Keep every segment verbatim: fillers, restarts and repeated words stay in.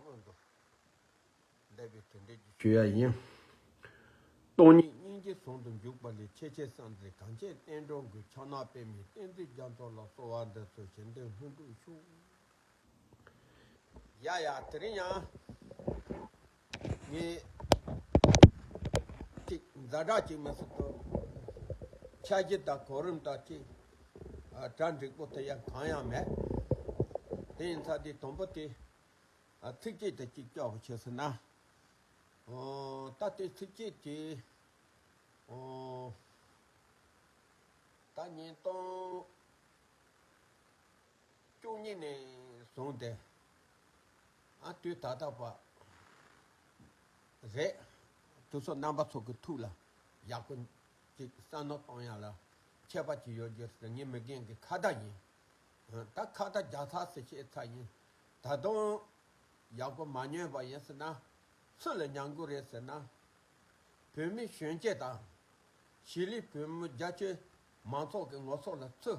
འདོད་པའི་དེ་འདྲའི་ཞུ་ཡ་ཡིན། སྟོང་ཉིད་སྙིང་རྗེ་ཟུང་དུ་འཇུག་པ་ལས། ཆེས་ཆེར་གསང་མཛད་གངས་ཅན་བསྟན་འགྲོ་མགོན། ཕྱག་ན་པདྨོའི་བསྟན་འཛིན་རྒྱ་མཚོ་ལ། གསོལ་བ་འདེབས་སོ་བཞེད་དོན་ལྷུན་གྲུབ་ཤོག་ཡ་ཡ། དེ་རིང་ཡང་ངས་ཅིག་ཛ་དྲག་ཅིག་མི་སྲིད་དོ། འཆར་གཞི་དང་གོ་རིམ་དང་ཅིག་ཨ་གྲ་འགྲིག་པོ་དེ་ཡང་གང་ཡང་མེད། དེ་ཡིན་ཙང་དེ་དང་པོ་དེ་ཨ་ཚིགས་བཅད་དེ་ཅིག་སྐྱོར་བ་བྱས་ཟིན་ན། ཨོ་ད་དེ་ཚིགས་བཅད་དེ་ཨོ་ད་ཉིས་སྟོང་བཅུ་གཉིས་ནས་བཟུང་སྟེ་ཨ་དུས་ད་ལྟ་བར་རེད། དུས་ཚོད་རྣམ་པ་ཚོ་གི་ཐུགས་ལ་ཡག་པོ་ཅིག་བསམ་བློ་གཏོང་ཡ་ལ་ཁྱད་པར་ཅིག་ཡོད་རྒྱུ་རེད། ངའི་མི་རྒན་གྱི་ཁ་བརྡ་ཡིན། ད་ཁ་བརྡ་རྒྱག་ཚར་ཟེར་བཤད་ཚར་ཡིན། ད་དུང་ཡག་པོ་མ་ཉན་པ་ཡིན་ཟེར་ན། སུ་ལ་ཉན་དགོས་རེད་ཟེར་ན། བོད་མི་གཞོན་སྐྱེས་དང་། གཞིས་ལུས་བོད་མི་རྒྱ་ཆེ་མང་ཚོགས་ཀྱིས་ངོ་སོ་ལ་ཚུར་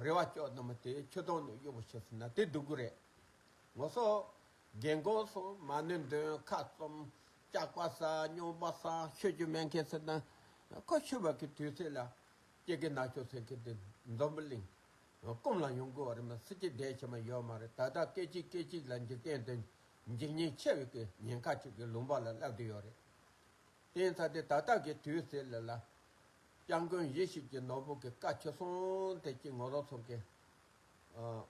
རེ་བ་བཅོལ་ནི་མ་དེ་ཆུ་དོང་ནས་གཡུག་པ་བྱས་ཟིན་ན་དེ་སྡུག་གི་རེད། ངོ་སོ་རྒན་གོག་སོང་མ་ནུས་འདོན་ཁ་བཙུམ། སྐྱག་པ་ཟ། སྨྱོན་པ་ཟ། ཤོད་རྒྱུ་མེད་མཁན་ཟེར་ན། ཁོ་ཤི་བ་གི་དུས་ཚོད་ལ་སྐྱེ་རྒན་ན་ཆུང་ཟེར་མཁན་དེ་འཛམ་བུ་གླིང་སྐུམ་ལ་ཡོང་དགོས་པ་རེད་མ། སྲིད་ཀྱི་འདས་ཕྱི་མ་ཡོད་མ་རེད། ད་ལྟ་སྐད་ཅིག་སྐད་ཅིག་ལ་འཇིག་རྟེན་དུ་འཇིག་ཉེན་ཆེ་བའི་གི་ཉེན་ཁ་ཅིག་གི་ལུང་པ་ལ་སླེབས་བསྡད་ཡོད་རེད། དེ་ཡིན་ཙང་དེ་ད་ལྟ་གི་དུས་ཚོད་ལ་ལ་སྐྱབས་མགོན་ཡིད་བཞིན་གྱི་ནོར་བུ་གི་བཀའ་ཆོས་གསུང་དེ་གཅིག་ངོ་རོགས་ཚོ་གི་ཨ་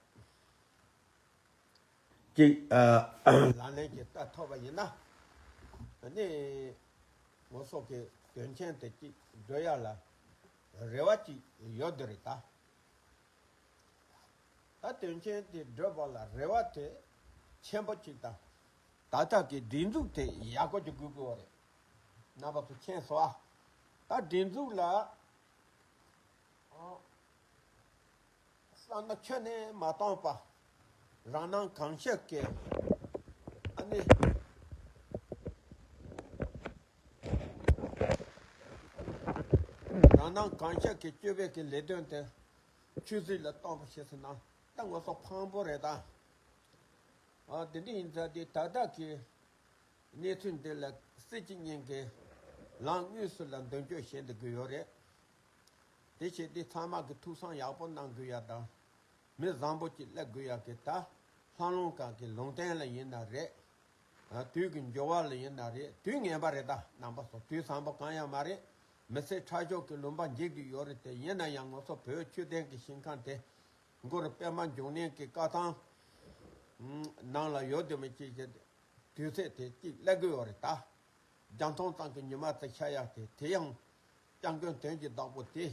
གཅིག་ཨ་ལག་ལེན་གྱི་བསྟར་ཐུབ་པ་ཡིན་ན་ནི་ངོ་སོ་གི་དོན་ཆེན་དེ་གཅིག་འགྲོ་ཡ་ལ་རེ་བ་གཅིག་ཡོད་དེ་རེད་ད། ད་དོན་ཆེན་དེ་བགྲོད་པ་ལ་རེ་བ་དེ་ཆེན་པོ་གཅིག་དང་། ད་ལྟ་གི་སྒྲིག་འཛུགས་དེ་ཡག་པོ་ཅིག་དགོས་ཀྱི་ཡོད་རེད། རྣམ་པ་ཚོ་མཁྱེན་སོང་ཨ། ད་སྒྲིག་འཛུགས་ལ་ཨ་བསམ་བློ་ཁྱོན་ནས་མ་གཏོང་པ། རང་སྣང་གང་ཤར་གྱི་ཨ་ནི། རང་སྣང་གང་ཤར་གྱི་སྤྱོད་པའི་གི་ལས་དོན་དེ་ཆུད་ཟོས་ལ་གཏོང་བ་བྱས་ཟིན་ན་ད་ངོ་སོ་ཕངས་པོ་རེད་ད། ཨ་དེ་འདྲ་ཡིན་ཙང་དེ་ད་ལྟ་གི་གནས་ཚུལ་འདི་ལ་སྲིད་སྤྱི་གཉིས་ཀྱིས་ལམ་དངོས་སུ་ལ་མདུན་སྐྱོད་བྱེད་འདི་དགོས་ཡོད་རེད། དེ་བྱས་དུས་ཚང་མ་གི་ཐུགས་བསམ་ཡག་པོ་གནང་དགོས་ཡ་དང་། མི་བཟང་པོ་ཅིག་སླེབས་དགོས་ཡ་གི་ད་ལྷ་ལུང་ཁག་གི་ལུང་བསྟན་ལ་ཡིན་ན་རེད། ཨ་དུས་ཀྱི་འགྱུར་བ་ལ་ཡིན་ན་རེད། དུས་ངན་པ་རེད་ད་རྣམ་པ་ཚོ། དུས་བཟང་པོ་གང་ཡང་མ་རེད། མི་ཚེ་ཁྲག་སྦྱོར་གྱི་ལུང་པ་འགྱིག་དུ་ཡོད་རེད་དེ། ཡིན་ན་ཡང་ངོ་སོ་བོད་ཆོས་ལྡན་གྱི་ཞིང་ཁམས་དེ་མགོ་རུ་པད་མ་འབྱུང་གནས་ཀྱི་བཀའ་ཐང་ནང་ལ་ཡོད་དེ་མི་གཅིག་བྱས་ཏེ་དུས་ཚོད་དེ་གཅིག་སླེབས་དགོས་ཡོད་རེད་ད། རྒྱ་མཚོ་གཙང་གི་ཉི་མ་དེ་ཤར་ཡག་དེ་དེ་ཡང་སྐྱབས་མགོན་དོན་གྱི་བདག་པོ་དེ་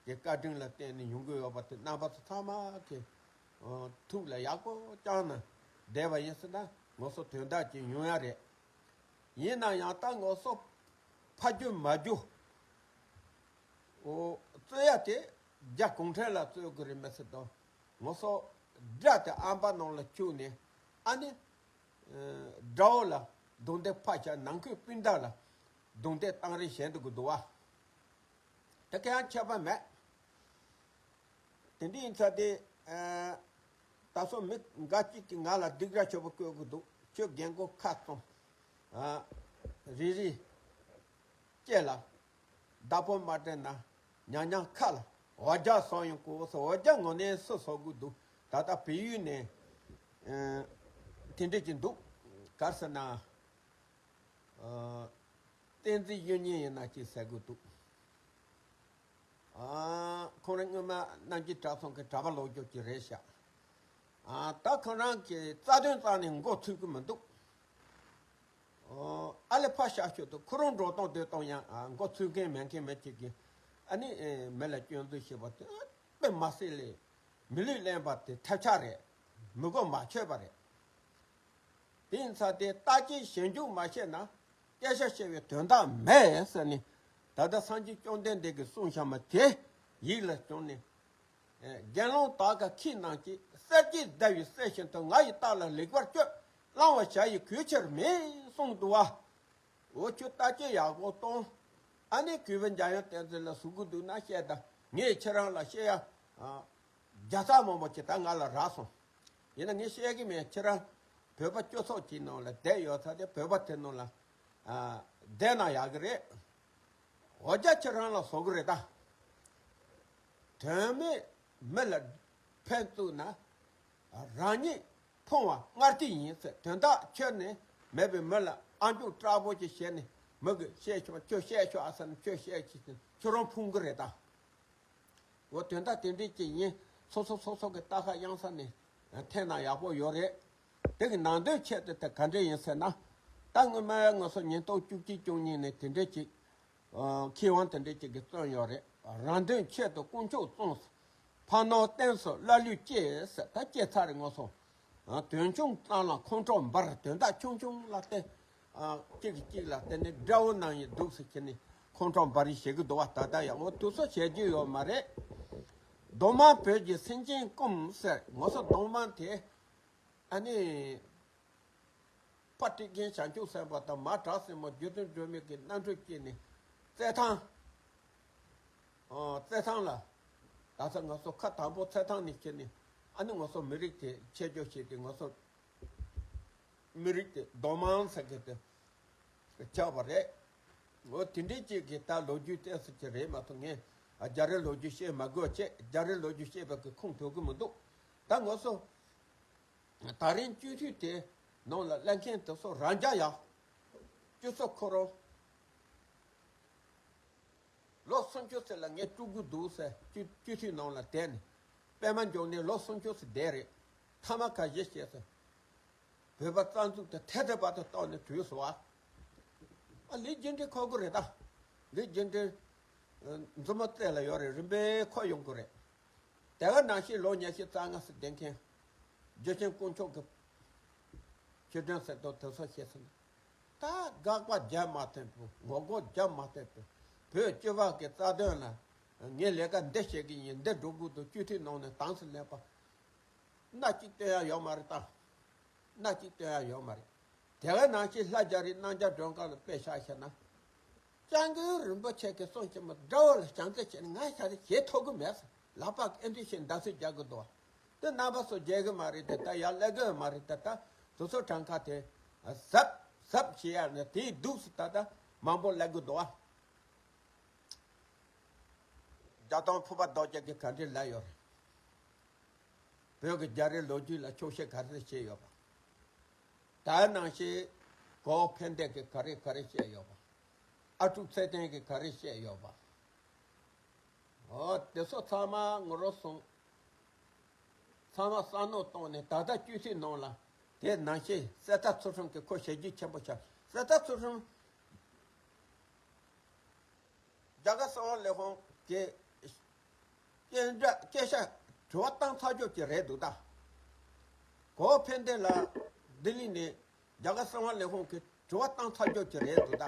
གི་བཀའ་དྲིན་ལ་བརྟེན་ནས་ཡོང་གི་ཡོད་པ་དེ་རྣམ་པ་ཚོ་ཚང་མ་གི་ཐུགས་ལ་ཡག་པོ་བཅངས་ནས་བསྡད་པ་ཡིན་ཟེར་ན་ངོ་སོ་དོན་དག་ཅིག་ཡོང་ཡ་རེད། ཡིན་ན་ཡང་ད་ངོ་སོ་ཕ་རྒྱུ་མ་རྒྱུ་ཨོ་རྩོད་ཡ་དེ་རྒྱ་གུང་ཁྲན་ལ་རྩོད་དགོས་རེད་མི་སྲིད་དོ། ངོ་སོ་དགྲ་དེ་ཨམ་པ་ནང་ལ་བཅུག་ནས་ཨ་ནི། དགྲ་བོ་ལ་རྡུང་རྡེག་ཕར་བཞག་ནང་ཁུལ་སྤུན་ཟླ་ལ་རྡུང་རྡེག་བཏང་རེས་བྱེད་འདུག་གི་འདུག་བ། དེ་ག་ཡང་ཁྱད་པར་མེད། དེ་འདྲ་ཡིན་ཙང་དེ་ད་སོ་མི་འགའ་གཅིག་གིས་ང་ལ་སྡིགས་ར་ཆེ་པོ་བསྐུལ་གི་འདུག་ཁྱོད་རྒན་གོག་ཁ་སྟོང་རེ་རེ་སྐྱེས་ལ། བདག་པོ་མ་དྲན་ན་ཉང་ཉང་ཁ་ལ་འོ་ཇ་སོང་ཡོང་གོ་སོ། འོ་ཇ་ངོ་ནས་སུ་བཟོ་དགོས་འདུག་ད་ལྟ་བལ་ཡུལ་ནས་ཨ་དེ་འདྲ་ཅིག་འདུག་ག་རེ་ཟེར་ན་ཨ་བསྟན་འཛིན་གཡུ་སྙིང་ཡིན་ན་ཅིག་ཟེར་དགོས་འདུག་ཨ་ཁོང་རང་སྔོན་མ་རྣམ་རྒྱལ་གྲྭ་ཚང་གི་གྲྭ་པ་ལོག་སྐྱོར་གྱི་རེད་ཤག་ཨ་ད་ཁོང་རང་གི་རྩ་དོན་རྩ་ནས་མགོ་ཚོས་ཀྱི་མི་འདུག་ཨོ། ཨ་ལེ་ཕ་ཤ་ཤོད་དུ་ཁོ་རང་འགྲོ་སྟངས་སྡོད་སྟངས་ཡང་ཨ་མགོ་ཚོས་མཁན་མེད་མཁན་མི་གཅིག་གིས་ཨ་ནི་ཨེ་མི་ལ་སྐྱོན་འཛུགས་བྱེད་པ་དེ་དཔེ་མ་སྲིད་ལས་མི་ལུས་ལེན་པ་དེ་ཐབས་ཆག་རེད། མི་གོ་མ་ཆོད་པ་རེད། དེ་ཡིན་ཙང་དེ་ལྟ་ཅི་ཞིབ་འཇུག་མ་བྱས་ན་སྐད་ཆ་བཤད་པའི་དོན་དག་མེད་ཟེར་ནས་ད་ལྟ་སངས་རྒྱས་བཅོམ་ལྡན་འདས་ཀྱིས་གསུངས་བཞག་མ་དེ་ཡིད་ལ་བཅངས་ནས། དགེ་སློང་དག་ག་ཁྱེད་རྣམས་ཀྱིས་གསེར་གྱི་ཟླ་བའི་གསེར་བཞིན་དུ་ང་ཡི་ལྟ་ལ་ལེགས་པར་དཔྱོད། བླང་བར་བྱ་ཡི་གོས་ཆེར་མིན་གསུངས་འདུག་བ། འོ་ཁྱོད་ལྟ་དཔྱད་ཡག་པོ་གཏོང་། ཨ་ནི་གུས་པ་འཇམ་དབྱངས་བསྟན་འཛིན་ལ་ཟུག་གི་འདུག་ན་བཤད་དང་། ངས་ཁྱེད་རང་ལ་བཤད་ཡ་ཨ་བརྒྱ་ཚར་མང་པོ་ཅིག་ད་ང་ལ་རག་སོང་། ཡིན་ན་ངས་བཤད་གི་མེད། ཁྱེད་རང་ བོད་པ་སྤྱི་ཚོགས་ཀྱི་ནང་ལ་བསྡད་ཡོད་ས་དེ་བོད་པ་དེ་ནང་ལ་ཨ་བསྡད་ན་ཡག་གི་རེད། འོ་རྒྱ་ཁྱེད་རང་ལ་བཟོ་གི་རེད་ད། དོན་མེད་མི་ལ་ཕན་བཙུགས་ན་རང་ཉིད་ཕུང་བ་སྔར་དུས་ཡིན་ཟེར། དོན་དག་ཁྱོན་ནས་མེད་པའི་མི་ལ་ཨ་མཆོག་སྐྲག་པོ་ཅིག་བྱས་ནས་མི་གིས་བཤད་ཆོག་ཁྱོད་བཤད་ཆོག་ཨ་ཟེར་ན་ཁྱོད་བཤད་ཅིག་ཁྱོད་རང་ཕུང་གི་རེད་ད། འོ་དོན་དག་དེ་འདྲས་ཅིག་ཡིན། སོ་སོ་སོ་སོ་གི་རྟ་ཁ་གཡང་ས་ནས་འཐེན་ན་ཡག་པོ་ཡོད་རེད། དེ་གི་ནང་དོན་ཆེད་དུ་དེ་ག་འདྲས་ཡིན་ཟེར་ན། ད་སྔོན་མ་ང་ཚོ་ཉིས་སྟོང་བཅུ་གཅིག་བཅུ་གཉིས་ནས་དེ་འདྲས་ཅིག་ཨ་མཁས་དབང་དེ་འདྲས་ཅིག་གིས་བརྩམས་ཡོད་རེད། རང་དོན་ཆེད་དུ་དཀོན་མཆོག་བཙོང་། ཕ་ནོར་བསྟན་སོགས་ཀླ་ཀློས་སྐྱེས་ཟེར། ད་སྐྱེས་ཚར་རེད་ང་ཚོ། ཨ་དོན་ཆུང་ཙམ་ལ་ཁོང་ཁྲོ་འབར། དོན་དག་ཆུང་ཆུང་ལ་བརྟེན། ཨ་གཅིག་གིས་གཅིག་ལ་བརྟེན་ནས་དགྲ་བོ་ནང་བཞིན་འདུག་ཟེར་ཁྱེར་ནས་ཁོང་ཁྲོ་འབར་ཡི་བྱེད་ཀྱི་འདུག་བ། ད་ལྟ་ཡང་འོ་དུས་ཚོད་བྱེད་རྒྱུ་ཡོད་མ་རེད། མདོ་མང་བོད་ཀྱི་སེམས་ཅན་སྐོམ་ཟེར། ང་ཚོ་མདོ་མང་དེ་ཨ་ནི། ཕ་སྤྲེལ་རྒན་བྱང་ཆུབ་སེམས་དཔའ་དང་མ་བྲག་སྲིན་མོ་རྗེ་བཙུན་སྒྲོལ་མའི་གི་རྣམ་འཕྲུལ་སྐྱེས་ནས་རྩེད་ཐང་། ཨོ་རྩེད་ཐང་ལ། ད་ལྟ་ང་ཚོ་ཁ་དང་པོ་རྩེད་ཐང་ནས་ཁྱེར་ནས་ཨ་ནི་ང་ཚོ་མི་རིགས་དེ་ཆེད་སྦྱོར་བྱས་ཏེ་ང་ཚོ་མི་རིགས་དེ་མདོ་མང་ཟེར་མཁན་དེ་ཆགས་པ་རེད། འོ་དེ་འདྲའི་ཅིག་གི་ད་ལོ་རྒྱུས་བསྟན་སྲིད་ཀྱི་རེད་མ་གཏོགས་ངས་རྒྱ་རིགས་ལོ་རྒྱུས་བཤད་མ་དགོས་བྱས། རྒྱ་རིགས་ལོ་རྒྱུས་བཤད་པ་གི་ཁུངས་ཐུབ་གི་མི་འདུག་ད་ང་ཚོ། ད་རིང་སྤྱི་འཐུས་དེ་ནང་ལ་སླེབས་མཁན་དེ་ཚོ་རང་རྒྱ་ཡ། སྤྱི་ཚོགས་ཁོ་རང་། ལོ་སུམ་ཅུ་ཙམ་ལ་ངས་དཀྲུག་གི་འདུག་ཟེར་སྤྱི་སྤྱི་འཐུས་ནང་ལ་བསྡད་ནས་པད་མ་འབྱུང་གནས་ལོ་སུམ་ཅུ་ཙམ་བསྡད་རེད། མཐའ་མ་ཁ་ཞེ་བྱས་ཟེར། བོད་པ་རྩ་འཛུགས་དེ་ཐད་ཐད་པ་དུ་གཏོང་ནས་བྲོས་སོང་བ། ཨ་ལས་རྒྱུ་འབྲས་འཁོར་གི་རེད་ད། ལས་རྒྱུ་འབྲས་མཛུབ་མོ་རྩེ་ལ་ཡོད་རེད། རིམ་པས་འཁོར་ཡོང་གི་རེད། དེ་ག་ནང་བཞིན་ལོ་ཉི་ཤུ་རྩ་ལྔ་ཙམ་བསྡད་མཁན་རྒྱལ་ཆེན་དཀོན་མཆོག་གི་ཆོས་སྒྲོན་ཟེར་དོ་དེ་ཚོ་བཤད་ཟིན། ད་དགག་པ་རྒྱབ་མ་ཐུབ་པ། ངོ་རྒོལ་རྒྱབ་མ་ཐུབ་པ། བོད་སྤྱི་བ་གི་རྩ་དོན་ལ་ངས་ལས་ཀ་འདི་བྱེད་ཀྱི་ཡིན། འདི་འགྲོ་དགོས་འདུག་སྤྱི་འཐུས་ནང་ནས་དྭངས་སུ་ལེན་པ། སྣ་གཅིག་སྟོན་ཡ་ཡོད་མ་རེད་ད། སྣ་གཅིག་སྟོན་ཡ་ཡོད་མ་རེད། དེ་ག་ནང་བཞིན་ལྷ་རྒྱ་རི་རྣམ་རྒྱལ་སྒྲོལ་དཀར་ལ་དཔེ་བཞག་བཤད་ན། སྐྱབས་མགོན་རིན་པོ་ཆེ་གིས་གསུངས་ཀྱི་མི་དགྲ་བོ་ལ་ཞབས་འདེགས་བྱས་ནས་ང་ཞབས་འདེགས་བྱེད་ཐུབ་ཀྱི་མེད་ཟེར། ལག་པ་ཨེ་འདྲ་ཞིག་འདར་སིག་རྒྱག་གི་འདུག་དེ་རྣམ་པ་ཚོ་རྒྱལ་གི་མ་རེད་དེ། ད་ཡར་སླེབས་གི་མ་རེད་དེ། ད་དུས་ཚོད་གྲངས་ཀ་དེ་གཟབ་གཟབ་བྱེད་ཡ་ནི་དེའི་སྡུག་སུ་ད་ལྟ་མང་པོ་སླེབས་གི་འདུག་རྒྱ་སྟོང་ཕུ་པ་རྡོ་རྗེ་གིས་ག་འདྲས་ལབ་ཡོད་རེད། བོད་ཀྱི་རྒྱ་རིགས་ལོ་རྒྱུས་ལ་འཁྱོག་བཤད་ག་རེ་བྱས་ཡོད་པ། ད་ནང་བཞིན་གོ་ཕན་བདེ་གིས་ག་རེ་ག་རེ་བཤད་ཡོད་པ། ཨ་ཀྲུག་ཚེ་བརྟན་གྱིས་ག་རེ་བཤད་ཡོད་པ། འོ་དེ་ཚོ་ཚང་མ་ངོ་རོ་སོང་། ཚང་མ་བསམ་མནོ་བཏང་ནས་ད་ལྟ་སྤྱི་འཐུས་ནང་ལ་དེ་ནང་བཞིན་གསེར་རྟ་ཚུལ་ཁྲིམས་ཀྱིས་ཁོ་བྱས་རྗེས་ཆེན་པོ་བྱ། གསེར་རྟ་ཚུལ་ཁྲིམས། རྒྱ་གར་གསང་བ་ལས་ཁུངས་ཀྱི་སྐད་འདྲ་སྐད་ཆ་དྲི་བ་བཏང་ཚར་ཆོག་གི་རེད་འདུག་ད། གོ་ཕན་བདེ་ལ་ལྡི་ལི་ནས་རྒྱ་གར་གསང་བ་ལས་ཁུངས་ཀྱི་དྲི་བ་བཏང་ཚར་ཆོག་གི་རེད་འདུག་ད།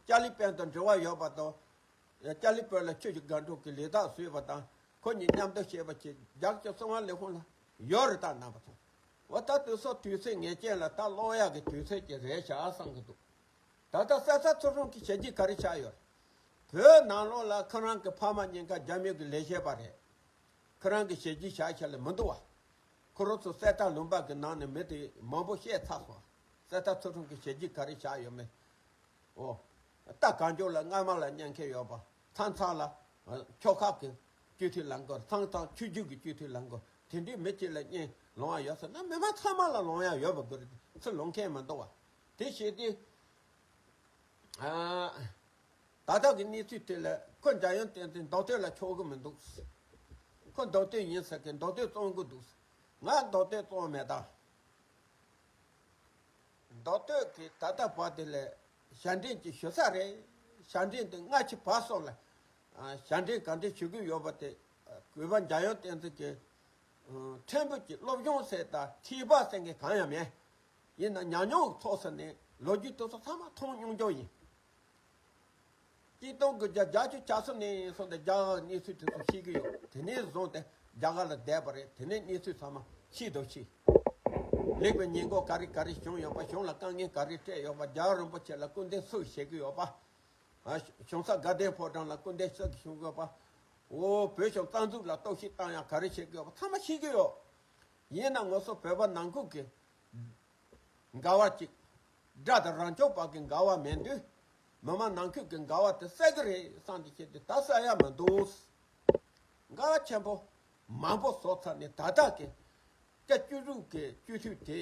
ཅཱ་ལི་པན་དང་འབྲེལ་བ་ཡོད་པ་དང་། ཅཱ་ལི་པན་ལ་ཆུ་བཞི་སྒང་དྲུག་གི་ལས་རྟགས་བཟོས་པ་དང་ཁོ་གཉིས་མཉམ་དུ་བྱས་པ་ཅིག་རྒྱ་གར་གསང་བ་ལས་ཁུངས་ལ་ཡོད་རེད་ད་རྣམ་པ་ཚོ། འོ་ད་དུས་སོ་དུས་ཚོད་ངེས་ཅན་ལ་ད་ཀློག་ཡག་གི་དུས་ཚོད་ཅིག་རེད་བཞག་བསམ་གི་འདུག་ད་ལྟ་གསེར་རྟ་ཚུལ་ཁྲིམས་ཀྱི་བྱས་རྗེས་ག་རེ་ཆགས་ཡོད་རེད། བོད་ནང་ལོགས་ལ་ཁོ་རང་གི་ཕ་མ་གཉིས་ཀ་རྒྱ་མི་གི་ལས་བྱེད་པ་རེད། ཁོ་རང་གི་བྱས་རྗེས་བཞག་ཆ་ལ་མི་འདུག་བ། ཁོ་རང་ཚོ་གསེར་རྟ་ལུང་པ་གི་ནང་ནས་མི་དེ་མང་པོ་བཤད་ཚར་སོང་། གསེར་རྟ་ཚུལ་ཁྲིམས་ཀྱི་བྱས་རྗེས་ག་རེ་བཞག་ཡོད་མེད། ཨོ། རྟ་གང་བྱོ་ལ་རྔ་མ་ལ་གཉན་འཁེལ་ཡོད་པ། ཚང་ཚང་ལ་ཨ་ཆོལ་ཁ་གི་སྤྱི་འཐུས་ལངས་དགོས། ཚང་ཚང་ཆོས་བརྒྱུད་ཀྱི་སྤྱི་འཐུས་ལངས་དགོས། དེ་འདྲའི་མི་གཅིག་ལ་གཉེན་ལོང་བ་ཡོད་ཟེར་ན་མི་མང་ཚང་མ་ལ་ལོང་ཡ་ཡོད་པ་དགོས་རེད། ཚུར་ལོང་མཁན་མི་འདུག་བ། དེ་བྱས་ཏེ། ཨ། ད་ལྟ་གི་གནས་ཚུལ་དེ་ལ་ཁོ་འཇམ་དབྱངས་བསྟན་འཛིན་མདོ་སྟོད་ལ་ཆོག་གི་མི་འདུག་ཁོ་མདོ་སྟོད་ཡིན་ཟེར་གི་མདོ་སྟོད་བཙོང་གི་འདུག་ང་མདོ་སྟོད་བཙོང་མེད་ད། མདོ་སྟོད་ཀྱི་ད་ལྟ་བར་དེ་ལ་ཞབས་འདྲེན་གྱི་ཞུ་ས་རེད། ཞབས་འདྲེན་དེ་སྔ་ཕྱི་བར་སོགས་ལ་ཞབས་འདྲེན་ག་འདྲ་ཞུ་གི་ཡོད་པ་དེ་གུས་པ་འཇམ་དབྱངས་བསྟན་འཛིན་གྱི་ཕྲན་བུ་གྱི་སློབ་སྦྱོང་ཟེར་དང་ཁྱད་པར་ཟེར་མཁན་གང་ཡང་མེད། ཡིན་ན་ཉམས་མྱོང་ཐོག་ས་ནས་ལོ་རྒྱུས་དེ་ཚོ་ཚང་མ་མཐོང་མྱོང་རྒྱུ་ཡིན། གཅིག་སྟོང་དགུ་བརྒྱ་བརྒྱད་ཅུ་གྱ་གསུམ་ནས་བཟུང་སྟེ་རྒྱ་གར་གནས་ཚུལ་དེ་ཚོ་ཤེས་ཀྱི་ཡོད། དེ་ནས་བཟུང་སྟེ་རྒྱ་གར་ལ་བསྡད་པ་རེད། དེ་ནས་གནས་ཚུལ་ཚང་མ་ཤེས་དང་ཤེས། ལེགས་པའི་ཉེས་འགོག་ག་རེ་ག་རེ་བྱུང་ཡོད་པ། གཞུང་ལ་དཀའ་ངལ་ག་རེ་འཕྲད་ཡོད་པ། རྒྱལ་བ་རིན་པོ་ཆེ་ལ་སྐུར་འདེབས་སུ་བྱེད་ཀྱི་ཡོད་པ། ཨ་གཞུང་ས་དགའ་ལྡན་ཕོ་བྲང་ལ་སྐུར་འདེབས་སུ་བྱུང་ཡོད་པ། འོ་བོད་གཞུང་རྩ་འཛུགས་ལ་གཏོར་བཤིག་བཏང་ཡག་ག་རེ་བྱེད་ཀྱི་ཡོད་པ་ཚང་མ་ཤེས་ཀྱི་ཡོད། ཡིན་ན་ང་ཚོ་བོད་པ་ནང་ཁུལ་གྱི་ འགལ་བ་གཅིག་དགྲ་དང་རང་སྐྱོང་བར་གྱི་འགལ་བ་མེད་དུས། མི་མང་ནང་ཁུལ་གྱི་འགལ་བ་དེ་སེལ་གི་རེད་བསམ་གྱི་བྱས་ཏེ་ད་སེལ་ཡ་མི་འདུག་འགལ་བ་ཆེན་པོ་མང་པོ་བཟོ་ཚར་ནས། ད་ལྟ་གི་སྐབས་བཅུ་དྲུག་གི་སྤྱི་འཐུས་དེ།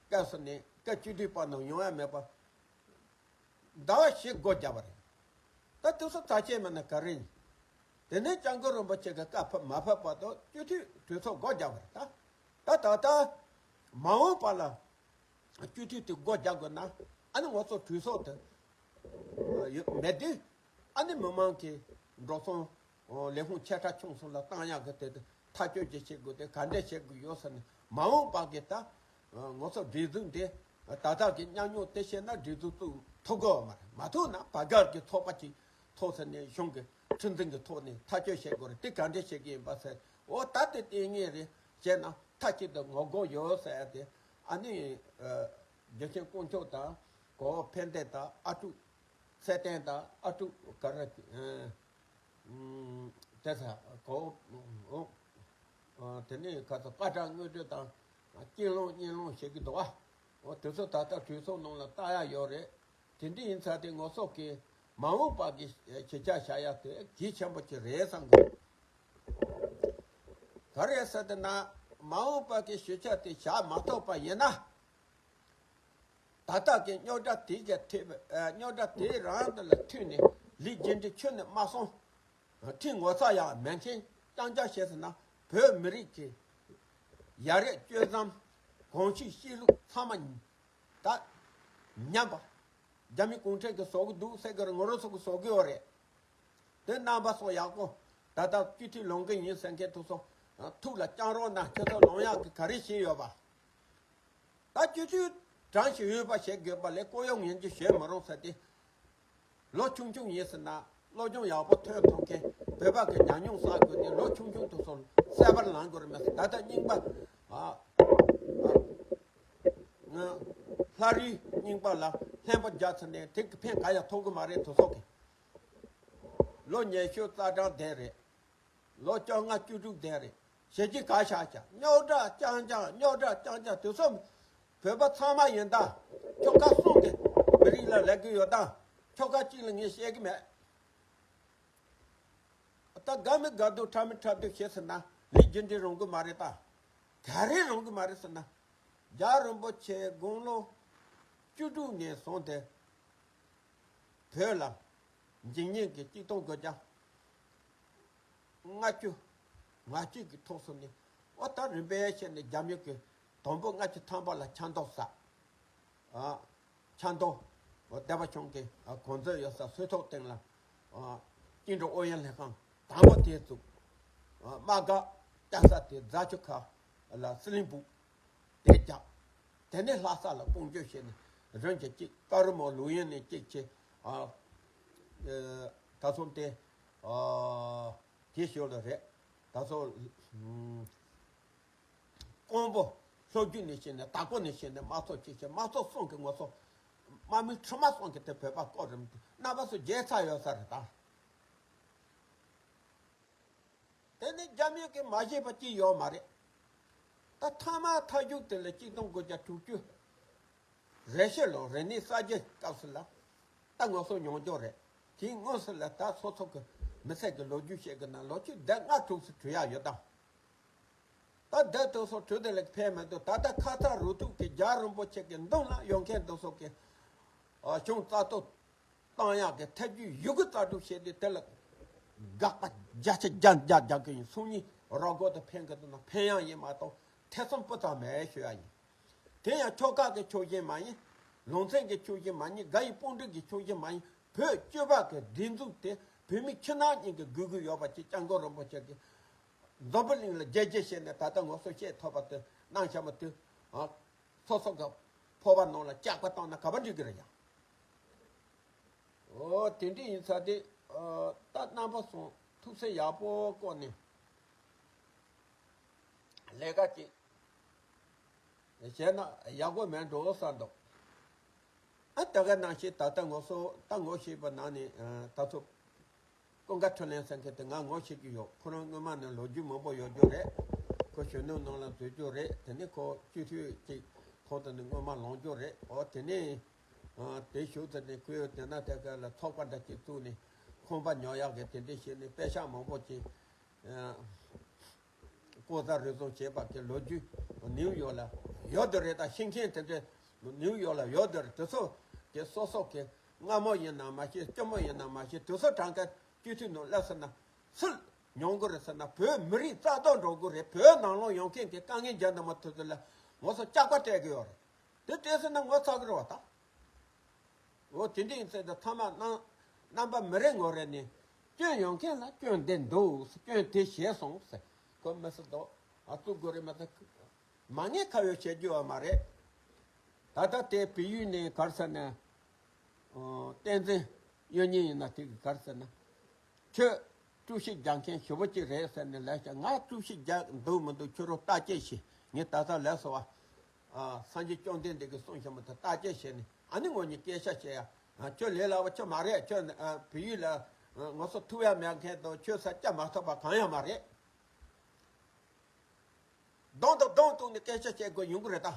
སྐབས་སུ་ནས་སྐབས་བཅུ་དྲུག་པ་རྣམས་ཡོང་ཡ་མེད་པ། ཟླ་བ་བཞི་སྒོ་བརྒྱབ་པ་རེད། ད་དུས་ཚོད་ཚར་ཆད་མེད་ན་ག་རེ་ཡིན། དེ་ནས་སྐྱབས་མགོན་རིན་པོ་ཆེ་གི་བཀའ་ཕབ་མ་ཕབ་བར་དུ་སྤྱི་འཐུས་གྲོས་ཚོགས་སྒོ་བརྒྱབ་པ་རེད་ད། ད་ད་ལྟ་མ་འོངས་པ་ལ་སྤྱི་འཐུས་དེ་སྒོ་རྒྱག་དགོས་ན། ཨ་ནི་ང་ཚོ་གྲོས་ཚོགས་དེ་ཡོད་མེད་དུས། ཨ་ནི་མི་མང་གི་འགྲོ་སོང་ལས་ཁུངས་ཆེ་ཕྲ་ཆུང་གསུམ་ལ་བཏང་ཡག་གི་དེ་དེ་ཐག་གཅོད་ཅིག་བྱེད་དགོས་ཏེ། ག་འདྲས་བྱེད་དགོས་ཡོད་ཟེར་ནས། མ་འོངས་པ་གི་ད་ང་ཚོ་སྒྲིག་འཛུགས་འདི་ད་ལྟ་གི་ཉམས་མྱོང་དེ་བཤད་ན་སྒྲིག་འཛུགས་བཙུགས་ཐུབ་ཀྱི་ཡོད་མ་རེད། མ་ཐུབ་ན་བར་བརྒལ་གྱི་ཚོགས་པ་ཅིག་ཐོག་ཟེར་ནས་གཞུང་གི་ཁྲིམས་འཛིན་གྱི་ཐོག་ནས་ཐག་གཅོད་བྱེད་དགོས་རེད། དེ་ག་འདྲས་བྱེད་ཀྱི་ཡིན་པ་ཟེར། འོ་ད་དེ་ལྟས་ངན་རེད་བྱས་ན་མཐའ་གཅིག་ཏུ་ངོ་རྒོལ་ཡོད་ཟེར་ཏེ། ཨ་ནི་རྒྱལ་ཆེན་དཀོན་མཆོག་དང་གོ་བོ་ཕན་བདེ་དང་ཨ་ཀྲུག་ཚེ་བརྟན་དང་ཨ་ཀྲུག་ག་རེ། ཨ། ཨུམ། དེ་ཚ་གོ། ཨོ། ཨ། དེ་ནས་ཁ་ཚ་པ་ཏྲ་དངོས་གྲུབ་དང་གཅིན་ལོང་གཉིན་ལོང་བྱེད་ཀྱི་འདུག་ཨ། ཨོ། དེ་ཚོ་ད་ལྟ་གྲོས་ཚོགས་ནང་ལ་ལྟ་ཡ་ཡོད་རེད། དེ་འདྲ་ཡིན་ཚ་དེ་ངོ་སོགས་ཀྱི་མ་འོངས་པ་གི་གཞིས་ཆགས་བཞག་ཡ་དེ་གལ་ཆེན་པོ་ཅིག་རེད་བསམ་གི། ག་རེ་ཟེར་དེ་ན། མ་འོངས་པ་གི་གཞིས་ཆགས་དེ་བཞག་མ་ཐུབ་པ་ཡིན་ན། ད་ལྟ་གི་རྙོག་དྲ་དེ་ག་ཐེབས། རྙོག་དྲ་དེ་རང་དུ་ལ་མཐུད་ནས་ལས་རྒྱུ་འབྲས་ཁྱོན་ནས་མ་སོང་། ཁྲིམས་ངོ་ཚ་ཡང་མེད་མཁན་རྐྱང་རྐྱང་བྱས་ཟིན་ན། བོད་མི་རིགས་ཀྱི་ཡ་རབས་སྤྱོད་བཟང་གོམས་གཤིས་གཤིས་ལུགས་ཚང་མ་ད་ཉམས་པ། རྒྱ་མི་གུང་ཁྲན་གྱིས་བཟོ་གི་འདུག་ཟེར་གི་རེད། ང་རང་ཚོ་གིས་བཟོ་གི་ཡོད་རེད། དེ་རྣམ་པ་ཚོ་ཡག་པོ་ད་ལྟ་སྤྱི་འཐུས་ལངས་གི་ཡིན་ཟེར་མཁན་དེ་ཚོ་ཐུགས་ལ་བཅངས་རོགས་གནང་། ཁྱེད་ཚོ་ལངས་ཡག་གི་ག་རེ་བྱས་ཡོད་པ། ད་སྤྱི་འཐུས་གྲངས་ཤིག་ཡོད་པ་བྱེད་དགོས་པ་ལས་ལྐོག་གཡོ་ངན་ཇུས་བྱེད་མི་རུང་ཟེར་ཏེ། ལོ་ཆུང་ཆུང་ཡིན་ཟེར་ན་སློབ་སྦྱོང་ཡག་པོ་ཐོན་ཐུབ་མཁན། བོད་པ་གི་ཉམས་མྱོང་བསགས་དགོས་ཏེ། ལོ་ཆུང་ཆུང་དེ་ཚོ་གསར་པར་ལངས་དགོས་རེད་མ་ཟད། ད་ལྟ་རྙིང་པ། ཨ། ཨ། ལྷ་རིས་རྙིང་པ་ལ་ལྷན་པ་རྒྱག་ཚར་ནས་དེ་གི་ཕན་ག་ཡང་ཐོགས་གི་མ་རེད། དེ་ཚོ་གི་ལོ་ཉི་ཤུ་རྩ་གྲངས་ལྡན་རེད། ལོ་བཅོ་ལྔ་བཅུ་དྲུག་ལྡན་རེད། བྱས་རྗེས་ག་བཞག་ཀྱང་རྙོག་དྲ་རྐྱང་རྐྱང་། རྙོག་དྲ་རྐྱང་རྐྱང་། དེ་ཚོ་བོད་པ་ཚང་མ་ཡིན་ད། ཁྱོ་ག་གསུམ་གྱི་མི་རིགས་ལ་ལབ་གི་ཡོད་ད། ཁྱོ་ག་གཅིག་ལ་ངས་བཤད་གི་མེད། ད་དགའ་མི་དགའ་སྡུག་འཁྲབ་མི་འཁྲབ་སྡུག་བྱས་ཟེར་ན་ལས་རྒྱུ་འབྲས་རུང་གི་མ་རེད་ད། ག་རེ་རུང་གི་མ་རེད་ཟེར་ན། རྒྱལ་བ་རིན་པོ་ཆེ་དགུང་ལོ་བཅུ་དྲུག་ནས་བཟུང་སྟེ། བོད་ལ་འཇིགས་ཉེན་གྱི་གཅིག་སྟོང་དགུ་བརྒྱ་ལྔ་བཅུ་ང་གཅིག་གི་ཐོག་སོང་ནས། འོ་ད་རིམ་པས་བྱས་ནས་རྒྱ་མི་གི་དང་པོ་ལྔ་བཅུ་ཐམ་པ་ལ་ཆབ་མདོ་ས། ཨ། ཆབ་མདོ། འོ་སྡེ་པ་ཆུང་གི། ཨ། གོ་མཛོད་ཡོད་ས་སོས་ཐོག་སྟེང་ལ། ཨ། སྐྱིད་འགྲོ་ཨོ་ཡན་ལྷན་ཁང་དང་པོ་དེ་བཙུགས། ཨ། དམག་སྒར་བཅའ་ས་དེ་རྫ་ཆུ་ཁ་ལ་སི་ལིང་སྦུག་དེ་རྒྱག་དེ་ནས་ལྷ་ས་ལ་དཔུང་འཇུག་བྱས་ནས་རིམ་གྱིས་གཅིག་ཀ་རུ་མོ་ལུའུ་ཡིན་ནས་གཅིག་བྱས། ཨ། ཨ། ད་སོང་སྟེ། ཨ། དེ་ཞོར་ལ་རེད། ད་སོང་། ཨ། ཀོང་པོ་ལྷོ་རྒྱུད་ནས་བྱས་ནས། དྭགས་པོ་ནས་བྱས་ནས་དམག་ཚོགས་གཅིག་བྱས། དམག་ཚོགས་གསུམ་གྱི་ངོ་སོ། དམག་མི་ཁྲི་མ་གསུམ་གྱིས་དེ་བོད་པ་བསྐོར་རིམ་དེ་རྣམ་པ་ཚོ་བརྗེད་ཚར་ཡོད་ས་རེད་ད། དེ་ནི་རྒྱ་མི་གིས་མ་ཤེས་པ་ཅི་ཡོད་མ་རེད། ད་མཐའ་མ་མཐའ་མཇུག་དེ་ལ་གཅིག་སྟོང་དགུ་བརྒྱ་དྲུག་ཅུ་རེ་བཞི་ལོ་རིག་གནས་གསར་བརྗེ་སྐབས་སུ་ལ། ད་ང་ཚོ་མྱོང་རྒྱུ་རེད། དེའི་སྔོན་སུ་ལ་ད་སོ་སོ་གི་མི་ཚེ་གི་ལོ་རྒྱུས་བཤད་གི་ན་ལོ་ཆུ་ཟླ་ལྔ་དྲུག་སུ་བྲོས་ཡ་ཡོད་དམ། ད་ཟླ་དྲུག་སུ་བྲོས་དེ་ལ་ཕན་མི་འདུག་ད་ལྟ་ཁ་ཚ་རུ་ཐུག་གི་རྒྱལ་རིན་པོ་ཆེ་གི་མདུན་ལ་ཡོང་མཁན་དེ་ཚོ་གི། ཨ། གཞུང་རྩ་གཏོར་བཏང་ཡག་གི་ཐབས་ཇུས་ཡོད་རྒུ་རྩལ་སྤྲུགས་བྱས་ཏེ། དེ་ལ་དགག་པ་བརྒྱ་ཆ་བརྒྱ་བརྒྱ་རྒྱག་གི་ཡིན། སང་ཉིན་རོགས་སྐོར་དུ་ཕན་གི་འདུག་ན་ཕན་ཡག་ཡིན་མ་གཏོགས་ཐེ་ཚོམ་སྤུ་ཙམ་མེད་ཞུ་ཡ་ཡིན། དེ་ཡང་ཆོལ་ཁ་གི་ཕྱོགས་ཞེན་མ་ཡིན། ལུང་ཚན་གྱི་ཕྱོགས་ཞེན་མ་ཡིན། དགའ་ཡི་དཔུང་སྒྲིག་གི་ཕྱོགས་ཞེན་མ་ཡིན། བོད་སྤྱི་པ་གི་སྒྲིག་འཛུགས་དེ་བོད་མི་ཁྱིམ་ནང་གཉིས་ཀྱིས་དགོས་ཀྱི་ཡོད་པ་ཅིག་སྐྱབས་མགོན་རིན་པོ་ཆེ་གིས་འཛམ་བུ་གླིང་ལ་རྒྱལ་རྒྱལ་བྱས་ནས་ད་ལྟ་ངོ་སོ་བཤད་ཐུབ་པ་དེ་གནང་བྱ་མ་དུས། ཨ། སོ་སོ་གི་ཕོར་པ་ནང་ལ་སྐྱག་པ་བཏང་ན་ག་པར་འགྲིག་གི་རེད་ཡ། འོ་དེ་འདྲ་ཡིན་ས་དེ། ཨ། ད་རྣམ་པ་ཚོ་ཐུགས་སེམས་ཡག་པོ་བསྐོར་ནས་ལས་ཀ་ཅིག་བྱས་ན་ཡག་པོ་མེད་འགྲོ་བསམ་འདུག་ཨ། ད་ག་ནང་བཞིན་ད་ལྟ་ངོ་སོ། ད་ངོ་ཤེས་པ་ནང་ནས། ཨ། ད་ཚོ་ཀུན་དགའ་འཕྲིན་ལས་ཟེར་མཁན་དེ་ང་ངོ་ཤེས་ཀྱི་ཡོད། ཁོ་རང་སྔོན་མ་ནས་ལོ་རྒྱུས་མང་པོ་ཡོད་རྒྱུ་རེད། ཁོ་གཞོན་ནུ་ནང་ལ་འཛུལ་རྒྱུ་རེད། དེ་ནས་ཁོ་སྤྱི་འཐུས་ཅིག་ ཐོག་ཏུ་ནི་སྔོན་མ་ལངས་རྒྱུ་རེད། འོ་དེ་ནས་ཨ་དེ་ཞུགས་ཚར་ནས་ཁོས་དེ་ན་དེ་ག་ལ་ཚོགས་པ་འདྲ་ཅིག་བཙུགས་ནས་ཁང་པ་ཉོ་ཡག་གི་དེ་འདྲ་བྱས་ནས་པེ་ཤག་མང་པོ་ཅིག་ཨ་ལྐོག་ཟ་རུལ་སུངས་བྱས་པ་གི་ལོ་རྒྱུས་ནིའུ་ཡོག་ལ་ཡོད་དེ་རེད། ད་ཤེས་མཁན་དེ་འདྲ་ནིའུ་ཡོག་ལ་ཡོད་དེ་རེད། དེ་ཚོ་གི་སོ་སོ་གི་སྔ་མོ་ཡིན་ན་མ་ཤེས། སྐྱོ་མོ་ཡིན་ན་མ་ཤེས། དེ་ཚོ་གྲངས་ཀ་སྤྱི་འཐུས་ནང་སླེབས་སོང་ན་སུ་ལ་མྱོང་གི་རེད་ཟེར་ན། བོད་མི་རིགས་རྩ་གཏོར་འགྲོ་གི་རེད། བོད་ནང་ལོགས་ཡོང་མཁན་གྱི་དཀའ་ངལ་རྒྱག་འདི་མོ་དེ་ཚོ་ལ་ང་ཚོ་སྐྱག་པ་སྤྲད་གི་ཡོད་རེད། དེ་སྤྲད་སོང་ན་ངོ་ཚ་གི་རེད་བ་ད། འོ་དེ་འདྲ་ཡིན་ཚེ་ད་ཐ་མ་རྣམ་རྣམ་པ་མི་རེ་ངོ་རེ་ནས་སྐྱོན་ཡོང་མཁན་ལ་སྐྱོན་འདི་འདུག་སྐྱོན་དེ་བྱས་སོང་ཟེར་ཁོ་མི་སྲིད་དོ། ཨ་བཙུགས་དགོས་རེད་མ་གཏོགས་མ་ངས་ཁ་ཡོད་བྱེད་རྒྱུ་ཡོད་མ་རེད། ད་ལྟ་དེ་བལ་ཡུལ་ནས་ག་རེ་ཟེར་ན། ཨོ། བསྟན་འཛིན་གཡུ་སྙིང་ཡིན་ན་དེ་གི་ག་རེ་ཟེར་ན། ཁྱོད་དཀྲུག་ཤིང་རྒྱག་མཁན་ཞེ་པོ་ཅིག་རེད་ཟེར་ནས་ལབ་ཤག་ང་དཀྲུག་ཤིང་རྒྱག་འདུག་མི་འདུག་ཁྱོད་རང་བརྟག་དཔྱད་བྱེད། ངས་ད་ལྟ་ལབ་སོང་བ། ཨ། སངས་རྒྱས་བཅོམ་ལྡན་འདས་ཀྱིས་གསུངས་བཞག་མི་དེ་བརྟག་དཔྱད་བྱས་ནས་ཨ་ནི་ངོ་གཉིས་སྐད་ཆ་བཤད་ཡ། ཨ། ཁྱོད་ལས་སླ་བ་ཁྱོད་མ་རེད། ཁྱོད་ཨ་བལ་ཡུལ་ལ་ཨ་ང་ཚོ་ཐུག་ཡ་མེད་མཁན་དང་ཁྱོད་ས་སྐྱ་མ་ཐོབ་པ་གང་ཡང་མ་རེད། གདོང་དང་གདོང་གཏུག་ནས་སྐད་ཆ་བཤད་དགོས་ཡོང་གི་རེད་ད།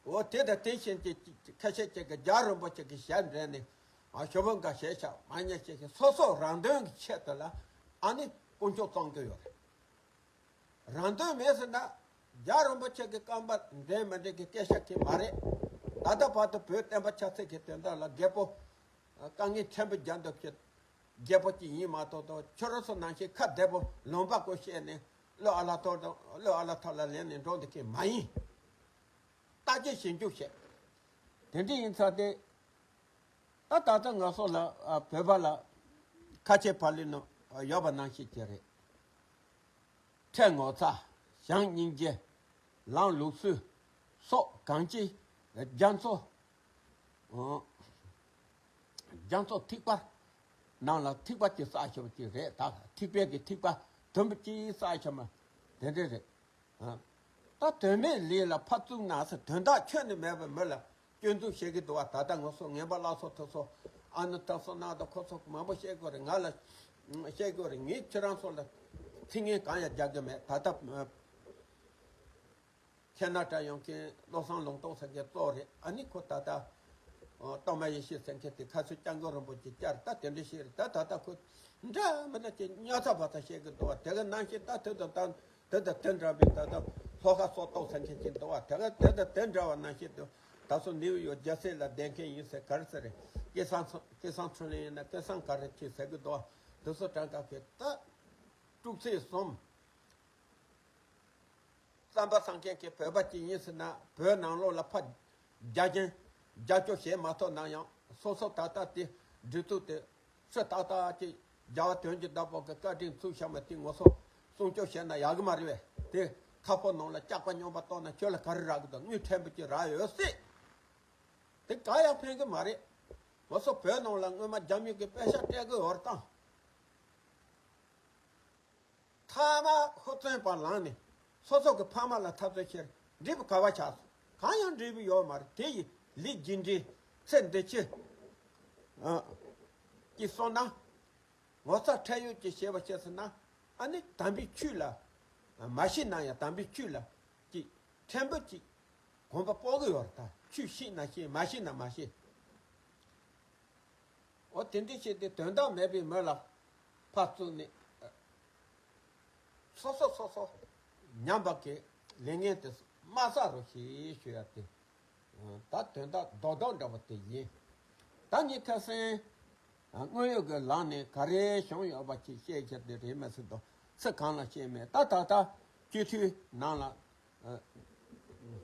འོ་དེ་དང་དེ་བཞིན་གྱི་ཁ་ཤས་ཅིག་གིས་རྒྱལ་བ་རིན་པོ་ཆེ་གི་ཞལ་འདྲེན་ནས་ཨ་ཞོ་བོ་འགའ་བྱས་ཤག་མ་ཉེས་བྱས་ཤག་སོ་སོ་རང་དོན་གྱི་ཆེད་དུ་ལ་ཨ་ནི་དཀོན་མཆོག་བཙོང་གི་ཡོད་རེད། རང་དོན་མེད་ཟེར་ན་རྒྱལ་བ་རིན་པོ་ཆེ་གི་བཀའ་འབངས་འདྲེན་མི་འདྲེན་གྱི་སྐད་ཆ་གི་མ་རེད། ད་ལྟ་བར་དུ་བོད་བསྟན་པ་ཆབ་སྲིད་ཀྱི་དོན་དག་ལ་རྒད་པོ་དཀའ་ངལ་ཆེན་པོ་རྒྱག་འདུག་ཤག་རྒད་པོ་ཅིག་ཡིན་མ་གཏོགས་ད་ཁྱོད་རང་ཚོ་ནང་བཞིན་ཁ་བདེ་པོ་ལུང་པ་བསྐོར་བཤད་ནས་བློ་ཨ་ལ་ཐོག་དང་བློ་ཨ་ལ་ཐོག་ལ་ལེན་ནས་འགྲོ་འདི་གས་མ་ཡིན། བརྟག་དཔྱད་ཞིབ་འཇུག་བྱེད། དེ་འདྲ་ཡིན་ཙང་དེ་ད་ད་ལྟ་ང་ཚོ་ལ་ཨ་བོད་པ་ལ་ཁ་ཆེ་ཕ་ལུས་ནང་ཡོད་པ་ནང་བཞིན་གྱི་རེད། ཕྲད་ངོ་ཚ། བྱམས་སྙིང་རྗེ། ལམ་ལུགས་སྲོལ། སོགས་གང་ཅི། རྒྱ་མཚོ། ཨང་། རྒྱ་མཚོ་ཐིགས་པ་ནང་ལ་ཐིགས་པ་ཅིག་བསགས་ཤོག་ཅིག་རེད་ད། ཐིགས་པའི་གི་ཐིགས་པ་དུམ་བུ་གཅིག་བསགས་ཤོག་མ་དེ་འདྲ་རེད། ཨང་། ད་དོན་མེད་ལས་ལ་ཕར་བཙུགས་ན་ཟེར་དོན་དག་ཁྱོན་ནས་མེད་པའི་མི་ལ་སྐྱོན་འཛུགས་བྱེད་ཀྱི་འདུག་བ། ད་ལྟ་ང་ཚོ་ངན་པ་བླ་སྲོག་ཐུབ་སོ་ཨ་ནི་ཐབས་སོ་གནང་དང་ཁོ་ཚོ་མང་པོ་བཤད་དགོས་རེད། ང་ལ་བཤད་དགོས་རེད། ངས་ཁྱེད་རང་ཚོ་ལ་ཚིག་ངན་གང་ཡང་རྒྱག་གི་མེད། ད་ལྟ་ཁེ་ན་ཌ་ཡོང་མཁན་བློ་བཟང་ལུང་རྟོགས་ཟེར་མཁན་གཙོ་བོ་རེད། ཨ་ནི་ཁོ་ད་ལྟ་ཨོ་གཏོར་མ་ཡེ་ཤེས་ཟེར་མཁན་དེ་ཁ་སང་སྐྱབས་མགོན་རིན་པོ་ཆེ་བཅར་ད་དེ་འདྲ་བཤད་རེད། ད་ད་ལྟ་ཁོ་འདྲ་མི་འདྲ་ཅིག་ཉག་ཚ་བ་ཚ་བཤད་གི་འདུག་བ། དེ་ག་ནང་བཞིན་ད་དེ་དང་ད་དེ་དང་དེ་འདྲ་བའི་ད་ལྟ་ལྷོ་ཁ་སོག་ཏོག་ཟེར་མཁན་ཅིག་འདུག་བ། དེ་ག་དེ་དང་དེ་འདྲ་བ་ནང་བཞིན་དུ་ད་སོ་ནིའུ་ཡོག་རྒྱལ་སྲས་ལ་བསྡད་མཁན་ཡིན་ཟེར་ག་རེ་ཟེར་རེད། སྐལ་བཟང་ཚོ་སྐལ་བཟང་ཚོ་ལ་ཡིན་ན་སྐལ་བཟང་ག་རེ་ཆེ་ཟེར་གི་འདུག་བ། དེ་ཚོ་གྲངས་ཀ་གི་ད་དཀྲུག་ཚིག་གསུམ། རྩམ་པ་ཟ་མཁན་གྱི་བོད་པ་ཅིག་ཡིན་ཟེར་ན་བོད་ནང་ལོགས་ལ་ཕར་རྒྱ་ཆེན་རྒྱབ་སྐྱོར་བྱས་མ་ཐུབ་ན་ཡང་སོ་སོ་ད་ལྟ་དེ་སྒྲིག་འཛུགས་དེ་སྲོལ་ཏག་ཏག་ཅིག་རྒྱལ་བ་དོན་གྱི་བདག་པོ་གི་བཀའ་དྲིན་ཚུགས་བཞག་མ་དེ་ངོ་སོ་སྲུང་སྐྱོབ་བྱས་ན་ཡག་གི་མ་རེད་བས། དེ་ཁ་ཕོ་ནང་ལ་སྐྱག་པ་སྨྱོན་པ་གཏོང་ན་ཁྱོད་ལ་ག་རེ་རག་གི་འདུག་དངུལ་ཕྲན་བུ་ཅིག་རག་ཡོད་སྲིད། དེ་ག་ཡང་ཕན་གི་མ་རེད། ངོ་སོ་བོད་ནང་ལ་སྔོན་མ་རྒྱ་མི་གི་པེ་ཤག་སྤྲད་གི་ཡོད་རེད་དང་། མཐའ་མ་ཧུར་བརྩོན་པ་ལངས་ནས་སོ་སོ་གི་ཕ་མ་ལ་འཐབ་རྩོད་བྱས་འགྲིག་པ་ག་བ་ཆགས་སོང་། གང་ཡང་འགྲིག་པ་ཡོད་མ་རེད། དེ་ཡི་ལས་རྒྱུ་འབྲས་ཚེ་འདི་ཕྱི་ཨ་ཀྱི་སོང་ན་ངོ་ཚ་ཁྲེལ་ཡོད་ཀྱི་བྱས་པ་བྱས་ཟེར་ན་ཨ་ནི་དམ་པའི་ཆོས་ལ་མ་ཤི་ན་ཡང་དམ་པའི་ཆོས་ལ་ཀྱི་ཕྲན་བུ་ཅིག་གོམ་པ་སྤོ་གི་ཡོད་རེད། ད་ཆོས་ཤེས་ན་ཤེས་མ་ཤེས་ན་མ་ཤེས། འོ་དེ་འདྲ་བྱས་ཏེ་དོན་དག་མེད་པའི་མི་ལ་ཕར་བཙུགས་ནས་སོ་སོ་སོ་སོ་ཉམས་པ་གི་ལས་ངན་དེ་མ་བསགས་རོགས་ཞེས་ཞུ་ཡ་དེ་ད་དོན་དག་རྡོག་རྡོག་འདྲ་བོ་དེ་ཡིན། ད་ངས་ཁ་སང་དངོས་ཡོད་ཀྱི་ལམ་ནས་ག་རེ་བྱུང་ཡོད་པ་ཅིག་བཤད་ཁྱེར་དེ་རེད་མ་ཟེར་དོ་ཚིག་གང་ལ་བཤད་མེད། ད་ད་ལྟ་སྤྱི་འཐུས་ནང་ལ།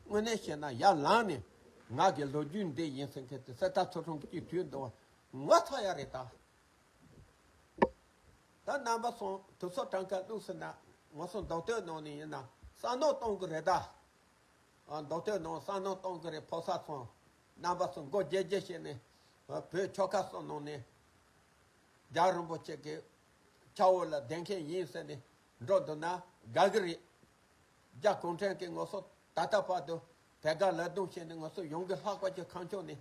དངོས་གནས་བཤད་ན་ཡར་ལངས་ནས་ང་གི་ལོ་རྒྱུས་འདི་ཡིན་ཟེར་མཁན་དེ་གསེར་རྟ་ཚོ་ཁྲོམ་གྱི་དུས་འདུག་བ། ངོ་ཚ་ཡ་རེད་ད། ད་རྣམ་པ་ཚོ་དུས་ཚོད་གྲངས་ཀ་བླུགས་ཟེར་ན་ང་ཚོ་མདོ་སྟོད་ནང་ནས་ཡིན་ན་བསམ་མནོ་གཏོང་གི་རེད་ད། ཨ་མདོ་སྟོད་ནང་བསམ་མནོ་གཏོང་གི་རེད། ཕོ་གསར་ཚོ་རྣམ་པ་ཚོ་མགོ་བརྗེ་བརྗེ་བྱས་ནས་བོད་ཆོལ་ཁ་གསུམ་ནང་ནས་རྒྱལ་བ་རིན་པོ་ཆེ་གི་ཆ་འོག་ལ་བསྡད་མཁན་ཡིན་ཟེར་ནས་འགྲོ་འདུག་ན་དགའ་གི་རེད། རྒྱ་གུང་ཁྲན་གྱིས་ང་ཚོ་ད་ལྟ་བར་དུ་བོད་དགའ་ལ་རྡུང་བྱས་ནས་ང་ཚོ་ཡོང་གི་ལྷག་པ་ཅིག་ཁ་མཆོག་ནས་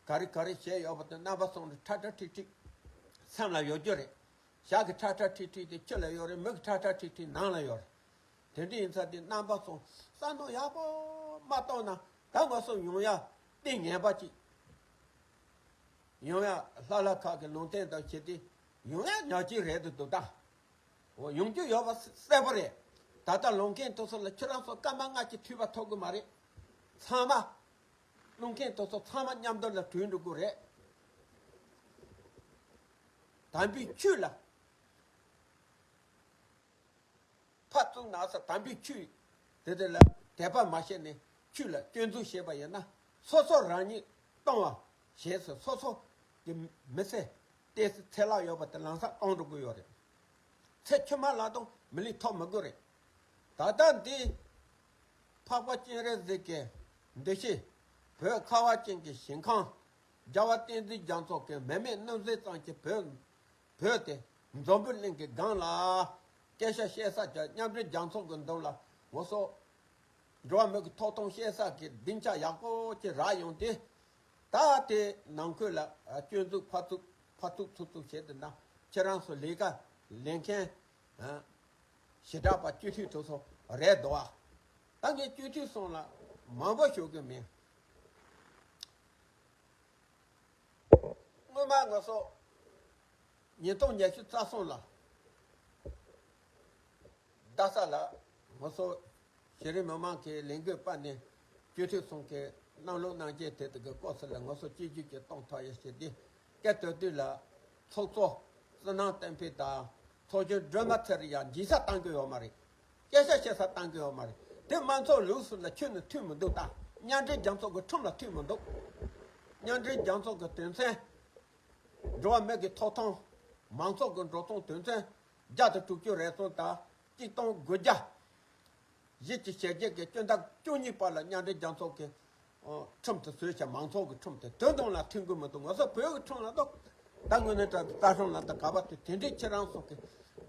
ག་རེ་ག་རེ་བྱས་ཡོད་པ་དེ་རྣམ་པ་ཚོ་ནས་ཁྲ་ཁྲ་ཁྲིག་ཁྲིག་སེམས་ལ་ཡོད་རྒྱུ་རེད། ཞག་གི་ཁྲ་ཁྲ་ཁྲིག་ཁྲིག་དེ་ཕྱི་ལ་ཡོད་རེད། མིག་གི་ཁྲ་ཁྲ་ཁྲིག་ཁྲིག་ནང་ལ་ཡོད་རེད། དེ་འདྲ་ཡིན་ཙང་དེ་རྣམ་པ་ཚོ་བསམ་མནོ་ཡག་པོ་ མ་གཏོང་ན་ད་ང་ཚོ་ཡོང་ཡ་ཏིང་ངན་པ་ཅིག་ཡོང་ཡ་ལྷ་ལྷ་ཁག་གི་ལུང་བསྟན་དང་བྱས་ཏེ་ཡོང་ཡ་ཉག་གཅིག་རེད་དུ་འདུག་ད། འོ་ཡོང་རྒྱུ་ཡོད་པ་གསལ་པོ་རེད། ད་ལྟ་ལུང་མཁན་དེ་ཚོ་ལ་ཁྱེད་རང་ཚོ་སྐར་མ་ལྔ་གཅིག་ཐུབ་པ་ཐོབ་གི་མ་རེད། ཚང་མ། ལུང་མཁན་དེ་ཚོ་ཚང་མ་མཉམ་དུ་ལ་བྲོས་འགྲོ་དགོས་རེད། དམ་པའི་ཆོས་ལ་ཕར་བཙུགས་ན་ས་དམ་པའི་ཆོས་དེ་དེ་ལ་དད་པ་མ་བྱས་ནས་ཆོས་ལ་སྐྱོན་འཛུགས་བྱས་པ་ཡིན་ན་སོ་སོ་རང་ཉིད་གཏོང་བ་བྱས་སོ་སོ་སོ་གི་མི་ཚེ་ཏོག་ཙམ་ཚེ་ལྷག་ཡོད་པ་དེ་ལམ་སང་གཏོང་འགྲོ་གི་ཡོད་རེད། ཚེ་ཕྱི་མ་ལ་དང་མི་ལུས་ཐོབ་མི་དགོས་རེད། ད་ལྟ་འདི་འཕགས་པ་སྤྱན་རས་གཟིགས་ཀྱི་འདུ་ཤེས། བོད་ཁ་བ་ཅན་གྱི་ཞིང་ཁམས། རྒྱལ་བ་བསྟན་འཛིན་རྒྱ་མཚོ་གི་མེ་མེ་སྣུམ་ཟད་ཙམ་གྱི་བོད། བོད་དེ་འཛམ་བུ་གླིང་གི་སྒང་ལ་སྐད་ཆ་བཤད་ས་ཀྱང་མཉམ་འབྲེལ་རྒྱལ་ཚོགས་ཀྱི་མདུན་ལ་ངོ་སོ། འགྲོ་བ་མི་གི་ཐོབ་ཐང་བཤད་ས་གི་སྡིངས་ཆ་ཡག་པོ་ཅིག་རག་ཡོང་སྟེ། ད་དེ་ནང་ཁུལ་ལ་སྐྱོན་འཛུགས་ཕར་ཚུགས་ཕར་ཚུགས་ཚུགས་ཚུགས་བྱས་ཏེ་ན་ཁྱེད་རང་ཚོ་ལས་ཀ་ལས་མཁན་ཞེ་དྲག་པ་སྤྱི་འཐུས་དེ་ཚོ་རེད་འདུག་ཨ། ད་ངས་སྤྱི་འཐུས་སོང་ལ་མང་པོ་ཞུ་གི་མིན། སྔོན་མ་ང་ཚོ་ཉིས་སྟོང་ཉི་ཤུ་རྩ་གསུམ་ལ་རྡ་ས་ལ་ང་ཚོ་གཞི་རིམ་མི་མང་གི་ལས་འགུལ་སྤར་ནས་སྤྱི་འཐུས་ཚོང་གི་གནང་ལུགས་གནང་རྒྱུ་དེ་དག་གི་སྐོར་སོགས་ལ་ང་ཚོ་སྤྱི་རྒྱུད་ཀྱི་གཏོང་ཐབས་ཡ་བྱས་ཏེ་སྐད་དོད་དུས་ལ་ཚོགས་གཙོ་བསོད་ནམས་བསྟན་འཕེལ་དང་ཚོགས་གཞོན་སྒྲོལ་མ་ཚེ་རིང་ཡང་འཇིགས་ས་བཏང་གི་ཡོད་མ་རེད། སྐད་ཆ་བཤད་ས་བཏང་གི་ཡོད་མ་རེད། དེ་དམངས་གཙོ་ལུགས་སྲོལ་ལ་ཁྱོན་ནས་མཐུན་མི་འདུག་ད། མཉམ་འབྲེལ་རྒྱལ་ཚོགས་ཀྱི་ཁྲིམས་ལ་མཐུན་མི་འདུག། མཉམ་འབྲེལ་རྒྱལ་ཚོགས་ཀྱི་དོན་ཚན། འགྲོ་བ་མི་གི་ཐོབ་ཐང་། མང་ཚོགས་ཀྱི་འགྲོ་སོང་དོན་ཚན་བརྒྱ་དང་དྲུག་ཅུ་རེ་གསུམ་དང་གཅིག་སྟོང་དགུ་བརྒྱ། གཞིས་ཀྱི་བྱས་རྗེས་ཀྱི་སྤྱི་ཟླ་བཅུ་གཉིས་པ་ལ་མཉམ་འབྲེལ་རྒྱལ་ཚོགས་ཀྱི་ཁྲིམས་དེ་བཟོས་བྱས་མང་ཚོགས་ཀྱི་ཁྲིམས་དེ་དོན་དམ་ལ་མཐུན་གྱི་མི་འདུག། ང་ཚོ་བོད་ཀྱི་ཁྲིམས་ལ་གཏོགས་ད་དངོས་གནས་དྲང་རྩ་ཁྲིམས་ལ་ད་ག་པ་དེ་དེ་འདྲའི་ཁྱེད་རང་ཚོ་གི་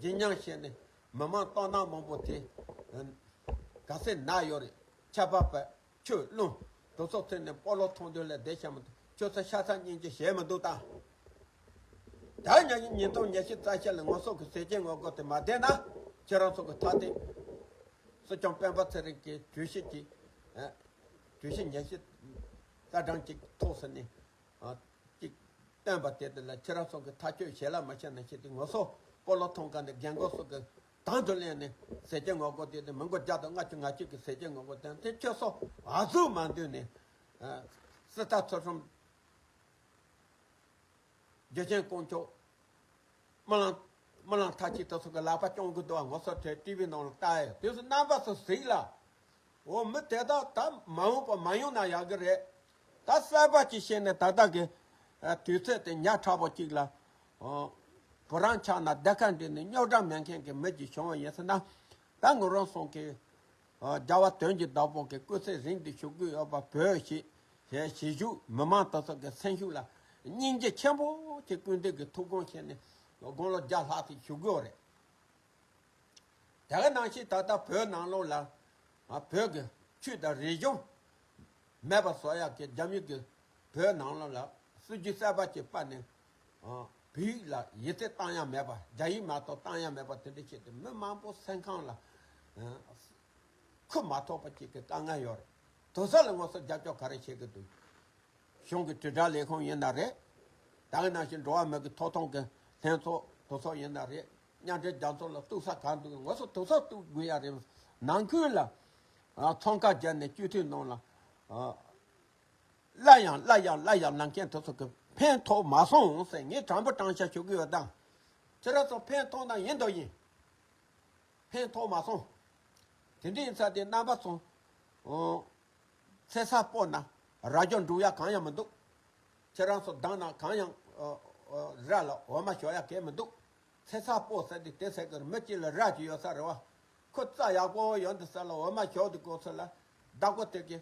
ཇེ་ཉམས་བྱས་ནས་མི་མང་སྟོང་ཕྲག་མང་པོ་དེ་ག་ཚད་ན་ཡོད་རེད། ཆབ་པ་པ། ཆོས་རླུང་། དུ་ཚོགས་ཚུད་ནས་སྤོ་ལོ་ཐོང་དུས་ལ་བསྡད་བྱ་མི་འདུག། ཁྱོད་ཚོ་ཤ་ཚ་སྙིང་རྗེ་བྱས་མི་འདུག་ད། ད་ཉ་ཉིན་ཉིན་ཐོང་ཉ་ཤི་རྩ་ཤ་ལ་ངོ་སོགས་ཀྱི་ཟས་བཅད་ངོ་རྒོལ་དེ་མ་བསྡད་ན་ཁྱེད་རང་ཚོ་གི་ཐ་དད། སྲིད་སྐྱོང་སྤེན་པ་ཚེ་རིང་གི་གྲོས་གཞི་གི། ཨ། གྲོས་གཞི་ཉ་ཤི་རྩ་གྲངས་གཅིག་ཐོག་སོང་ནས། ཨ། གཅིག་བཏོན་པ་དེ་དེ་ལ་ཁྱེད་རང་ཚོ་གི་ཐག་གཅོད་བྱས་ལ་མ་བྱས་ན་བྱས་ཏེ་ངོ་སོ་སྤོ་ལོ་ཐོང་ག་ནས་རྒན་གོག་སོགས་ཀྱི་དང་དུ་ལེན་ནས་ཟས་བཅད་ངོ་རྒོལ་དེ་དེ་མི་མགོ་བརྒྱ་དང་ལྔ་བཅུ་ང་གཅིག་གི་ཟས་བཅད་ངོ་རྒོལ་དེ་དེ་ཁྱོད་སོ་ཨ་ཟུག་མ་འདུས་ནས། ཨ། སྲིད་ཐར་ཚོ་ཁྲོམ། རྒྱལ་ཆེན་དཀོན་མཆོག། སྨོན་ལམ། སྨོན་ལམ་མཐའ་དཔྱིད་དེ་ཚོ་གི་ལག་པ་སྐྱོང་གི་འདུག་བ་ངོ་སོ་དེ་ཊི་ཝི་ནང་ལ་ལྟ་ཡ་དེ་ཚོ་རྣམ་པ་ཚོ་གཟིགས་ལ། འོ་མི་དེ་དག་ད་མ་འོངས་པ་མ་ཡོང་ན་ཡག་གི་རེད། ད་གསར་པ་ཅིག་བཤད་ནས་ད་ལྟ་གི་ཨ། དུས་ཚོད་དེ་ཉག་ཕྲ་པོ་ཅིག་ལ། ཨ། བུ་རམ་ཆགས་ན་སྡེར་ཁ་འདྲེན་ནས་རྙོག་དྲ་མེད་མཁན་གྱི་མི་ཅིག་བྱུང་བ་ཡིན་ཟེར་ན། ད་ངོ་རང་སོང་གི། ཨ། རྒྱལ་བ་དོན་གྱི་བདག་པོ་གི་སྐུ་ཚེ་རིང་དུ་བཞུགས་ཀྱི་ཡོད་པ་བོད་ཞི་བྱེད་ཞི་བཞུགས་མི་མང་དེ་ཚོ་གི་སེམས་ཤུགས་ལ་སྙིང་རྗེ་ཆེན་པོ་ཅིག་སྐུ་མདུན་གྱི་ཐུགས་དགོངས་བཞེས་ནས་དགུང་ལོ་བརྒྱ་ལྷག་ཅིག་བཞུགས་ཀྱི་ཡོད་རེད། དེ་ག་ནང་བཞིན་ད་ལྟ་བོད་ནང་ལོགས་ལ། ཨ། བོད་ཀྱི་ཆོས་དང་རིག་གཞུང་མེད་པ་བཟོ་ཡག་གི་རྒྱ་མི་གིས་བོད་ནང་ལོགས་ལ་སྲིད་ཇུས་གསར་པ་ཅིག་སྤར་ནས། ཨ། བོད་ཡིག་ལ་ཡིག་ཚད་བཏང་ཡག་མེད་པ། རྒྱ་ཡིག་མ་གཏོགས་བཏང་ཡག་མེད་པ་དེ་འདྲ་བྱས་ཏེ་མི་མང་པོ་སེམས་ཁམས་ལ། ཨ། ཁུ་མ་ཐོགས་པ་ཅིག་གི་དཀའ་ངལ་ཡོད་རེད། དེ་ཚོ་ལ་ངོ་སོ་རྒྱབ་སྐྱོར་ག་རེ་བྱེད་ཀྱི་འདུག། གཞུང་གི་དྲིལ་བསྒྲགས་ལས་ཁུངས་ཡིན་ན་རེད། ད་ག་ནང་བཞིན་འགྲོ་བ་མི་གི་ཐོབ་ཐང་གི་ལྷན་ཚོགས་དེ་ཚོ་ཡིན་ན་རེད། མཉམ་འབྲེལ་རྒྱལ་ཚོགས་ལ་གཏུག་ས་གང་འདུག། ངོ་སོ་དེ་ཚོ་གཏུག་དགོས་ཡ་རེད། ནང་ཁུལ་ལ། ཨ། ཚོང་ཁང་བརྒྱབ་ནས་སྤྱི་འཐུས་ནང་ལ། ཨ། སླར་ཡང་སླར་ཡང་སླར་ཡང་ལངས་མཁན་དེ་ཚོ་གི་ཕན་ཐོགས་མ་སོང་ཟེར་ངས་དྲང་པོ་དྲང་བཞག་ཞུ་གི་ཡོད་དང་། ཁྱེད་རང་ཚོ་ཕན་ཐོགས་ན་ཡིན་དང་ཡིན། ཕན་ཐོགས་མ་སོང་། དེ་འདྲ་ཡིན་ཙང་དེ་རྣམ་པ་ཚོ། ཨོ། ཚེ་སྲོག་སྤོ་ན་རྭ་ཅོ་འདྲུག་ཡ་གང་ཡང་མི་འདུག། ཁྱེད་རང་ཚོ་སྡང་ན་གང་ཡང་། ཨོ། ཨོ། རྭ་ལ་འོ་མ་ཞོག་ཡ་གང་མི་འདུག། ཚེ་སྲོག་སྤོ་ཟེར་དེ་དེ་ཟེར་གི་རེད། མི་གཅིག་ལ་རྭ་ཅིག་ཡོད་ས་རེད་བ། ཁོ་རྩྭ་ཡག་པོ་ཡོད་འདི་ས་ལ་འོ་མ་ཞོག་དེ་གོ་ས་ལ་བདག་པོ་དེ་གི།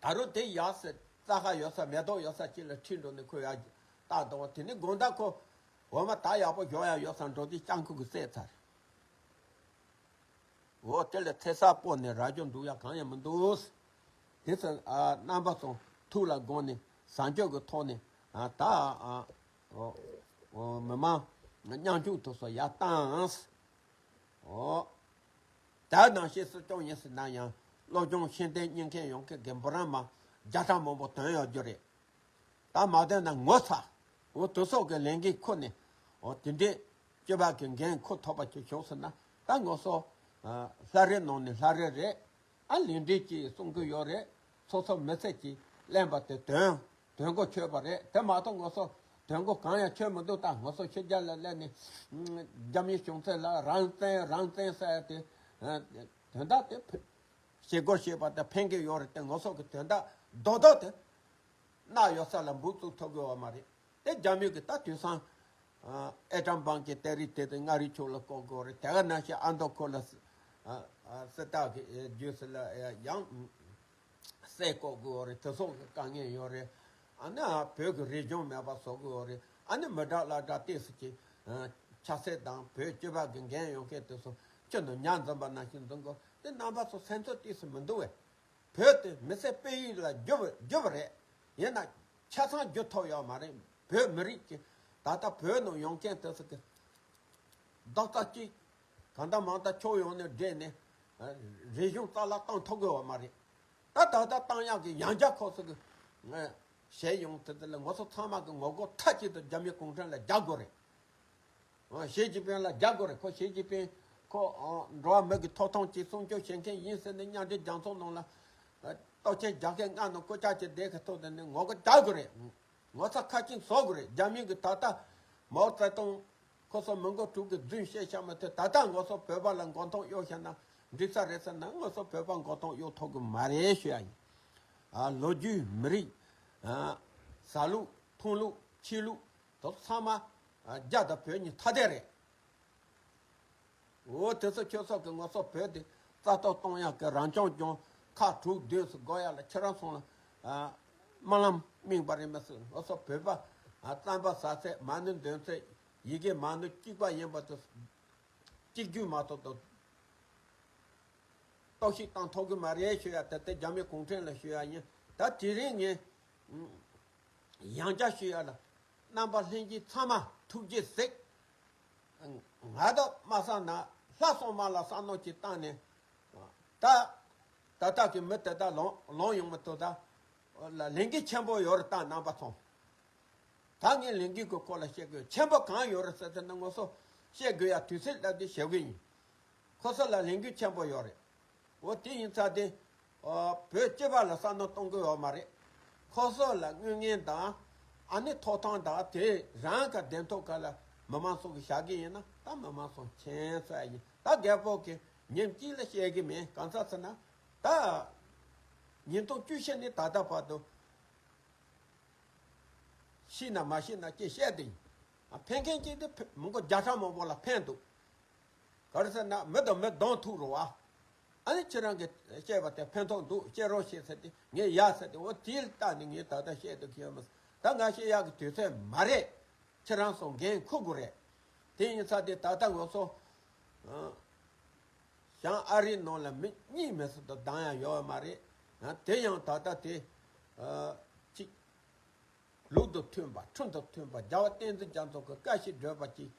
ད་རུང་དེ་ཡག་ཟེར་རྩྭ་ཁ་ཡོད་ས་མེ་ཏོག་ཡོད་ས་གཅིག་ལ་ཁྲིད་འགྲོ་ནས་ཁོ་ཡག་བཏགས་འདུག་བ། དེ་ནས་དགོང་དག་ཁོ་འོ་མ་ད་ཡག་པོ་ཞོག་ཡ་ཡོད་ས་འགྲོ་དུས་སྤྱང་ཁུ་གི་བསད་ཚར། འོ་དེ་ལས་ཚེ་སྲོག་སྤོ་ནས་རྭ་ཅོ་འདྲུག་ཡ་གང་ཡང་མི་འདུག། དེ་ཚོ། ཨ། རྣམ་པ་ཚོ་ཐུགས་ལ་དགོངས་ནས་བཟང་སྤྱོད་ཀྱི་ཐོག་ནས། ཨ། ད། ཨ། འོ། འོ། མི་མང་མཉམ་ཞུགས་ཐོག་སོ་ཡར་བཏང་། འོ། ད་ནང་བཞིན་སྲིད་སྐྱོང་ཡིན་ཟེར་ན་ཡང་ སློབ་སྦྱོང་ཤེས་ལྡན་གཉིས་མཁན་ཡོང་མཁན་གྱི་འབུམ་རམས་མ་བརྒྱ་ཕྲག་མང་པོ་ཐོན་ཡོད་རྒྱུ་རེད། ད་མ་ཐོན་ན་ངོ་ཚ། འོ་དེ་སོགས་ཀྱི་ལས་འགན་ཁུར་ནས། འོ་དེ་འདྲའི་སྤྱི་པ་གི་འགན་ཁུར་ཐུབ་པ་ཅིག་བྱུང་སོང་ན། ད་ང་ཚོ་ཨ་ལྷ་རི་ནང་ནས་ལྷ་རི་རེད། ཨ་ལས་འབྲས་ཅིག་གསུང་གི་ཡོད་རེད། ཚོགས་གཙོ་མི་སེར་གྱིས་གླེང་པ་དེ་དོན་དོན་གོ་ཆོད་པ་རེད། དེ་མ་གཏོགས་ང་ཚོ་དོན་གོ་གང་ཡང་ཆོད་མི་འདུག་ད་ང་ཚོ་ཕྱི་རྒྱལ་ལ་སླེབས་ནས་རྒྱ་མིའི་གཞུང་ཚབ་ལ་རང་བཙན་རང་བཙན་ཟེར་ཡ་དེ། ཨ་དོན་དག་དེ་ཞེ་སྒོ་ཞེས་པ་དེ་ཕན་གྱི་ཡོད་རེད་དེ། ང་ཚོ་གི་དོན་དག་རྡོག་རྡོག་དེ་རྣ་ཡོད་ས་ལ་འབུ་བཙུགས་ཐུབ་དགོས་པ་མ་རེད། དེ་རྒྱ་མི་གི་ད་དུས་སང་ཨེ་ཊམ་བྷམ་གྱི་གཏེར་རིགས་དེ་དེ་མངའ་རིས་ཕྱོགས་ལ་བཀོག་དགོས་རེད། དེ་ག་ནང་བཞིན་ཨ་མདོ་ཁུལ་ལ་ཨ་ཨ་སི་ཏ་གི་རྒྱུད་སི་ལ་ཡང་སྲས་བཀོག་དགོས་རེད། དེ་སོགས་ཀྱི་དཀའ་ངལ་ཡོད་རེད། ཨ་ནི་བོད་ཀྱི་རིག་གཞུང་མེད་པ་བཟོ་དགོས་རེད། ཨ་ནི་མི་དྲག་ལ་དྲག་ཏོག་ཙམ་གྱི་ཆབ་སྲིད་དང་བོད་སྤྱི་པ་གི་འགན་ཡོད་མཁན་དེ་ཚོ་ཁྱོན་ནས་ཉར་འཛིན་པ་ནང་བཞིན་འཛིན་དགོས། དེ་རྣམ་པ་ཚོ་སེམས་ཚོར་ཏོག་ཙམ་མི་འདུག་བས། བོད་དེ་མི་སེར་སྤེལ་ཡུལ་ལ་བསྒྱུར་བ་བསྒྱུར་བ་རེད། ཡིན་ན་ཆ་ཚང་བསྒྱུར་ཐུབ་ཡོད་མ་རེད། བོད་མི་རིགས་ཀྱི་ད་ལྟ་བོད་ནང་ཡོང་མཁན་དེ་ཚོ་གི་རྡོག་རྩ་གཅིག་གང་ལྟར་མང་ལྟར་ཕྱོགས་ཡོངས་ནས་བསྒྲིལ་ནས་རིག་གཞུང་རྩ་བརླག་བཏང་ཐུབ་ཀྱི་ཡོད་མ་རེད། ད་ད་ལྟ་བཏང་ཡག་གི་ཡང་བསྐྱར་ཁོ་ཚོ་གི་བྱས་ཡོང་དེ་དེ་ལ་ང་ཚོ་ཚང་མ་གི་ངོ་རྒོལ་མཐའ་གཅིག་ཏུ་རྒྱ་མི་གུང་ཁྲན་ལ་རྒྱག་དགོས་རེད། ཞི་ཅིན་ཕིང་ལ་རྒྱག་དགོས་རེད། ཁོ་ཞི་ཅིན་ཕིང་ཁོ་འགྲོ་བ་མི་གི་ཐོབ་ཐང་ཅིག་སྲུང་སྐྱོབ་བྱེད་མཁན་ཡིན་ཟེར་ནས་མཉམ་འབྲེལ་རྒྱལ་ཚོགས་ནང་ལ་གཏོར་སྐྱོན་རྒྱག་མཁན་ལྔ་ནང་སྐུ་ཕྱག་ཅིག་བསྡད་ཀྱི་ཐོག་དེ་ནས་ངོ་རྒོལ་རྒྱག་དགོས་རེད། ངོ་ཚ་ཁ་སྐྱེངས་བཟོ་དགོས་རེད། རྒྱ་མི་གི་ད་ལྟ་མའོ་ཙེ་ཏུང་ཁོ་ཚོ་མི་མགོ་དྲུག་གི་རྫུན་བཤད་བཞག་མ་ཐུབ། ད་ལྟ་ང་ཚོ་བོད་པ་ལ་མགོ་འཐོམ་གཡོག་བཞག་ན་འགྲིག་ས་རེད་ཟེར་ན་ང་ཚོ་བོད་པ་མགོ་འཐོམ་གཡོག་ཐུབ་གི་མ་རེད་ཞུ་ཡ་ཡིན། ཨ་ལོ་རྒྱུས་མི་རིགས་ཨ་ཟ་ལུགས་འཐུང་ལུགས་ཆོས་ལུགས་དེ་ཚང་མ་ཨ་རྒྱ་དང་བོད་གཉིས་ཐ་དད་རེད། འོ་དེ་ཚོ་ཁྱོད་ཚོ་གི་ང་ཚོ་བོད་དེ་རྩ་གཏོར་གཏོང་ཡག་གི་རང་སྐྱོང་ལྗོངས་ཁག་དྲུག་བདུན་སུ་དགོས་ཡག་ལ་ཁྱེད་རང་ཚོ་ལ་ཨ་སྨོན་ལམ་སྨིན་པ་རེད་མི་སྲིད། ང་ཚོ་བོད་པ་ཨ་རྩམ་པ་ཟ་ཚད་མ་ཎི་འདོན་ཚད་ཡི་གེ་མ་ཎི་གཅིག་པ་ཡིན་པ་དེ་གཅིག་གྱུར་མ་གཏོགས་དོ་གཏོར་བཤིག་བཏང་ཐུབ་གི་མ་རེད་ཞུ་ཡ། ད་ལྟ་རྒྱ་མི་གུང་ཁྲན་ལ་ཞུ་ཡ་ཡིན། ད་དེ་རིང་ངས་ཡང་བསྐྱར་ཞུ་ཡ་ལ་རྣམ་པ་ལྷན་རྒྱས་ཚང་མ་ཐུགས་རྗེ་གཟིགས། ང་དང་མ་བསམ་ན་ལྷ་སྲུང་མ་ལ་བསམ་མནོ་ཅིག་བཏང་ནས་ད་ད་ལྟ་གི་མི་དེ་དག་ལོང་ལོང་ཡོང་མི་ཐུབ། ད་ལ་ལས་འགན་ཆེན་པོ་ཡོད་རེད། ད་རྣམ་པ་ཚོ། ད་ངས་ལས་འགུལ་གྱི་སྐོར་ལ་བཤད་དགོས་ཆེན་པོ་གང་ཡོད་རེད་ཟེར་ཟེར་ན་ང་ཚོ་བཤད་དགོས་ཡ་དུས་ཚོད་སླེབས་དུས་བཤད་དགོས་ཡིན། ཁོ་ཚོ་ལ་ལས་འགུལ་ཆེན་པོ་ཡོད་རེད། འོ་དེ་ཡིན་ཙང་དེ་ཨ་བོད་སྤྱི་པ་ལ་བསམ་མནོ་གཏོང་དགོས་ཡོད་མ་རེད། ཁོ་ཚོ་ལ་དངུལ་ངན་དང་ཨ་ནི་ཐོབ་ཐང་དང་དེ་རང་ག་བདེན་ཐོབ་ག་ལ་མི་མང་ཚོ་གི་བཞག་གི་ཡིན་ན་ད་མི་མང་ཚོ་མཁྱེན་ཚོད་ཡིན། ད་རྒད་པོ་གི་ཉིན་གཅིག་ལ་བཤད་གི་མེད། གང་ཟག་ཚོ་ན་ད་ཉིས་སྟོང་བཅུ་བཞི་ནས་ད་ལྟ་བར་དུ། ཤི་ན་མ་ཤི་ན་ཅེས་བཤད་དེ་ཡིན། ཕན་མཁན་གཅིག་དེ་མི་མགོ་བརྒྱ་ཕྲག་མང་པོ་ལ་ཕན་འདུག་ག་རེ་ཟེར་ན་མི་དང་མི་གདོང་ཐུག་རུང་བ། ཨ་ནི་ཁྱེད་རང་གིས་བཤད་པ་དེ་ཕན་ཐོགས་འདུག་བཤད་རོགས་བྱེད་ཟེར་ཏེ་ངས་ཡ་ཟེར་ཏེ་འོ་དེ་ལ་བལྟས་ནས་ངས་ད་ལྟ་བཤད་དུ་གི་ཡོད་མ་ཟད། ད་ང་བཤད་ཡག་གི་དུས་ཚོད་མ་རེད། ཁྱེད་རང་ཚོ་འགན་འཁུར་དགོས་རེད། དེ་ཡིན་ཙང་དེ་ད་ལྟ་ང་ཚོ་ཨ་བྱང་ཨ་རིའི་ནང་ལ་མི་གཉིས་མི་སྲིད་དུ་བདམས་ཡ་ཡོད་མ་རེད། ཨ་དེ་ཡང་ད་ལྟ་དེ་ཨ་གཅིག་ལུགས་དང་མཐུན་པ་ཁྲིམས་དང་མཐུན་པ་རྒྱལ་བ་བསྟན་འཛིན་རྒྱ་མཚོ་གི་བཀའ་བཞིན་བགྲོད་པ་གཅིག་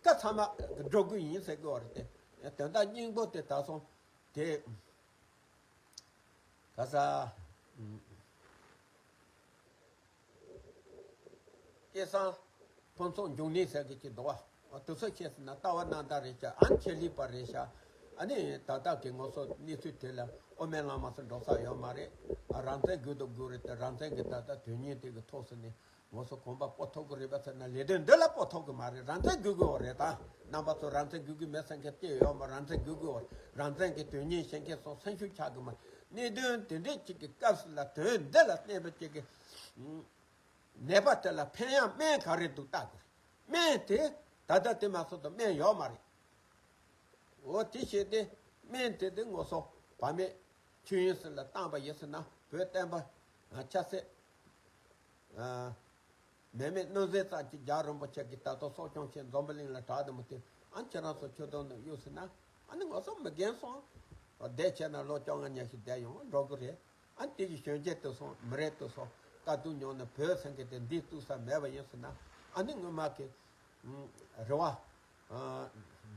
བཀའ་ཚང་མ་སྒྲུབ་དགོས་ཡིན་ཟེར་དགོས་པ་རེད་དེ། དོན་དག་སྙིང་པོ་དེ་ད་སོང་དེ་ག་ས། སྐལ་བཟང་ཕུན་ཚོགས་འབྱུང་གནས་ཟེར་གི་ཅིག་འདུག་བ། དུས་ཚོད་ཤེས་ཟིན་ན་ལྟ་བ་རྣམ་དག་རེད་ཤག་ཨ་ནི་ཆེད་ལས་པ་རེད་ཤག་ཨ་ནི་ད་ལྟ་གི་ང་ཚོ་གནས་ཚུལ་དེ་ལ་དབུ་མའི་ལམ་མ་སུ་འགྲོ་ས་ཡོད་མ་རེད། རང་བཙན་དགོས་དང་དགོས་རེད་དེ་རང་བཙན་གི་ད་ལྟ་དོན་སྙིང་དེ་གི་ཐོག་སུ་ནས་ང་ཚོ་གོམ་པ་སྤོ་ཐུབ་གི་རེད་པ་ཟེར་ན་ལས་དོན་འདི་ལ་སྤོ་ཐུབ་གི་མ་རེད། རང་བཙན་དགོས་དགོས་རེད། ད་རྣམ་པ་ཚོ་རང་བཙན་དགོས་གི་མེད་ཟེར་མཁན་ལྟོས་ཡོད་མ། རང་བཙན་དགོས་དགོས་རེད། རང་བཙན་གི་དོན་སྙིང་ཤེས་མཁན་ཚོ་སེམས་ཤུགས་ཆག་གི་མ། གནད་དོན་དེ་འདྲས་ཅིག་གི་སྐབས་སུ་ལ་དོན་འདི་ལ་བརྟེན་པ་ཅིག་གི་ནད་པ་དེ་ལ་ཕན་ཡག་སྨན་ག་རེ་འདུག་ལྟ་དགོས། སྨན་དེ་ད་ལྟ་དེ་མ་སོང་དུ་སྨན་ཡོད་མ་རེད། འོ་དེ་བྱས་ཏེ་སྨན་དེ་དེ་ངོ་སོ་བ་མེད་ཆོས་ཡིན་ཟེར་ལ་བཏང་པ་ཡིན་ཟེར་ན་བོད་བསྟན་པ་ཆབ་སྲིད་མེ་མེད་གནོད་འཚེ་ཙམ་གྱི་རྒྱལ་བ་རིན་པོ་ཆེ་གི་ད་ལྟ་སྲོག་སྐྱོང་ཆེད་འཛམ་བུ་གླིང་ལ་གྲགས་དུ་མི་ཐེ་ཨ་ཁྱེད་རང་ཚོ་ཆོས་དོན་དུ་གཡུག་ཟེར་ན་ཨ་ནི་ངོ་སོ་མི་རྒན་སོང་བསྡད་བྱས་ན་ལོ་བཅོ་ལྔ་ཉི་ཤུ་བསྡད་ཡོང་འགྲོ་གི་རེད། ཨ་དེ་གི་གཞོན་སྐྱེས་དེ་ཚོ་མི་རེད་དེ་ཚོ་དཀའ་སྡུག་མྱོང་ནས་བོད་ཟེར་མཁན་དེ་འདི་བཙུགས་ས་མེད་པ་ཡིན་ཟེར་ན་ཨ་ནི་སྔོན་མ་གི་རེ་བ།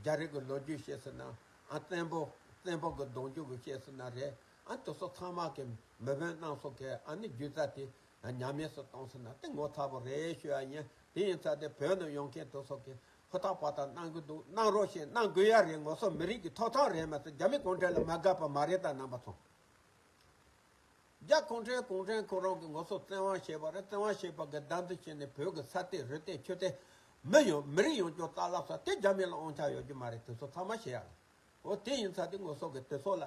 རྒྱ་རིགས་ཀྱི་ལོ་རྒྱུས་བཤད་ཟེར་ན་ཨ་བཙན་པོ་བཙན་པོ་གི་གདུང་རྒྱུད་ཀྱི་བཤད་ཟེར་ན་རེད། ཨ་དེ་ཚོ་ཚང་མ་གི་མི་དཔོན་རྣམ་ཚོ་གི་ཨ་ནི་སྒྱུ་རྩལ་དེ་ཉམས་དམས་སུ་གཏོང་ཟེར་ན་དེ་ངོ་ཚ་པོ་རེད་ཞུ་ཡ་ཡིན། དེ་ཡིན་ཙང་དེ་བོད་ནས་ཡོང་མཁན་དེ་ཚོ་གི་ཧུར་ཐག་པ་ཐག་གནང་གི་འདུག་གནང་རོགས་ཞེས་གནང་དགོས་ཡ་རེད། ང་ཚོ་མི་རིགས་ཀྱི་ཐོབ་ཐང་རེད་མ་ཟད་རྒྱ་མི་གུང་ཁྲན་ལ་མ་དགའ་པ་མ་རེད་ད་རྣམ་པ་ཚོ། རྒྱ་གུང་ཁྲན་གུང་ཁྲན་ཁོ་རང་གི་ངོ་སོ་བཙན་དབང་བྱས་པ་རེད། བཙན་དབང་བྱས་པ་གི་བདག་འཛིན་བྱས་ནས་བོད་ཀྱི་ས་སྟེང་རི་སྟེང་ཆུ་སྟེང་མི་ཡོང་མི་རིགས་ཡོང་རྒྱུ་རྩ་བརླག་ས་དེ་རྒྱ་མི་ལ་དབང་ཆ་ཡོད་རྒྱུ་མ་རེད། དེ་ཚོ་ཚང་མ་ཤེས་ཡ་རེད། འོ་དེ་ཡིན་ཙང་དེ་ངོ་སོ་གི་དེ་ཚོ་ལ་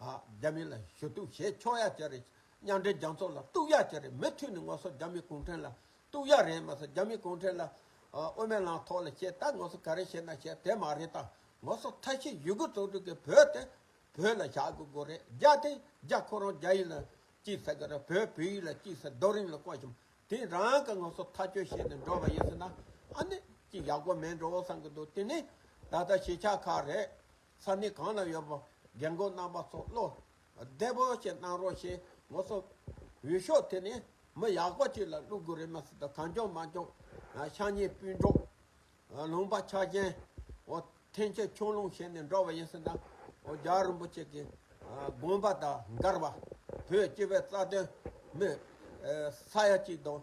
ཨ་རྒྱ་མི་ལ་ཞུ་གཏུག་བྱེད་ཆོག་ཡ་ཅིག་རེད། མཉམ་འབྲེལ་རྒྱལ་ཚོགས་ལ་གཏུག་ཡ་ཅིག་རེད། མུ་མཐུད་ནས་ངོ་སོ་རྒྱ་མི་གུང་ཁྲན་ལ་གཏུག་ཡ་རེད་མ་ཟད་རྒྱ་མི་གུང་ཁྲན་ལ་ཨ་དབུ་མའི་ལམ་ཐོག་ལ་བྱས་ད་ངོ་སོ་ག་རེ་བྱས་ན་བྱས་དེ་མ་རེད་ད། ངོ་སོ་ཐབས་ཤེས་ཡོད་རྒུ་བཙོག་འགྲོ་གི་བོད་དེ་བོད་ལ་བཞག་དགོས་དགོས་རེད། རྒྱ་དེ་རྒྱ་ཁོ་རང་རྒྱ་ཡིག་ལ་གཅིག་ཟེར་གི་རེད། བོད་བོད་ཡིག་ལ་གཅིག་ཟེར། རྡོ་རིང་ལ་བརྐོས་ཤིང་དེ་རང་གི་ངོ་སོ་ཐག་གཅོད་བྱས་ནས་འགྲོ་བ་ཡིན་ཟེར་ན་ཨ་ནི་གཅིག་ཡག་པོ་མེད་འགྲོ་བསམ་གི་འདུག་དེ་ནི་ད་ལྟ་གཞིས་ཆགས་ཁག་རེད། ས་གནས་གང་ལ་ཡོད་པ་རྒན་རྒོན་རྣམ་པ་ཚོ་བློ་བདེ་པོ་ཞིག་གནང་རོགས་ཞེས་ངོ་སོ་འོས་ཤོག་དེ་ནི་མི་ཡག་པོ་ཅིག་ལ་བླུག་དགོས་རེད་མ་ཟད་ད་གང་བྱུང་མང་བྱུང་ཤ་ཉེ་སྤུན་གྲོགས། ལུང་པ་ཆགས་ཅན། འོ་འཐེན་འཁྱེར་ཕྱོགས་ལྷུང་བྱས་ནས་འགྲོ་བ་ཡིན་ཟེར་ན། འོ་རྒྱལ་བ་རིན་པོ་ཆེ་གི་དགོངས་པ་དང་འགལ་བ། བོད་སྤྱི་པའི་རྩ་དོན་མི་ས་ཡ་གཅིག་དང་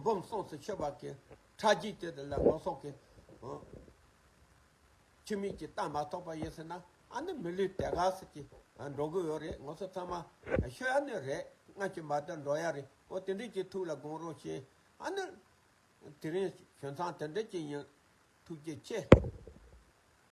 འབུམ་གསུམ་སུ་ཤི་བ་གི་ཁྲག་རྒྱུན་དེ་དེ་ལ་ངོ་སོ་གི་འོ་ཁྱིམ་མི་གཅིག་ལྟ་མ་ཐུབ་པ་ཡིན་ཟེར་ན་ཨ་ནི་མི་ལུས་དེ་ག་ཟེར་གྱི་འགྲོ་གི་ཡོད་རེད། ངོ་སོ་ཚང་མ་ཤོད་ཡ་ནི་རེད། སྔ་ཕྱི་མ་བསྡད་འགྲོ་ཡ་རེད། འོ་དེ་འདྲས་ཀྱི་ཐུགས་ལ་དགོངས་རོགས་ཞེས་ཨ་ནི། དེ་རིང་ཞུ་མཚམས་དེ་འདྲ་ཅིག་ཡིན། ཐུགས་རྗེ་ཆེ།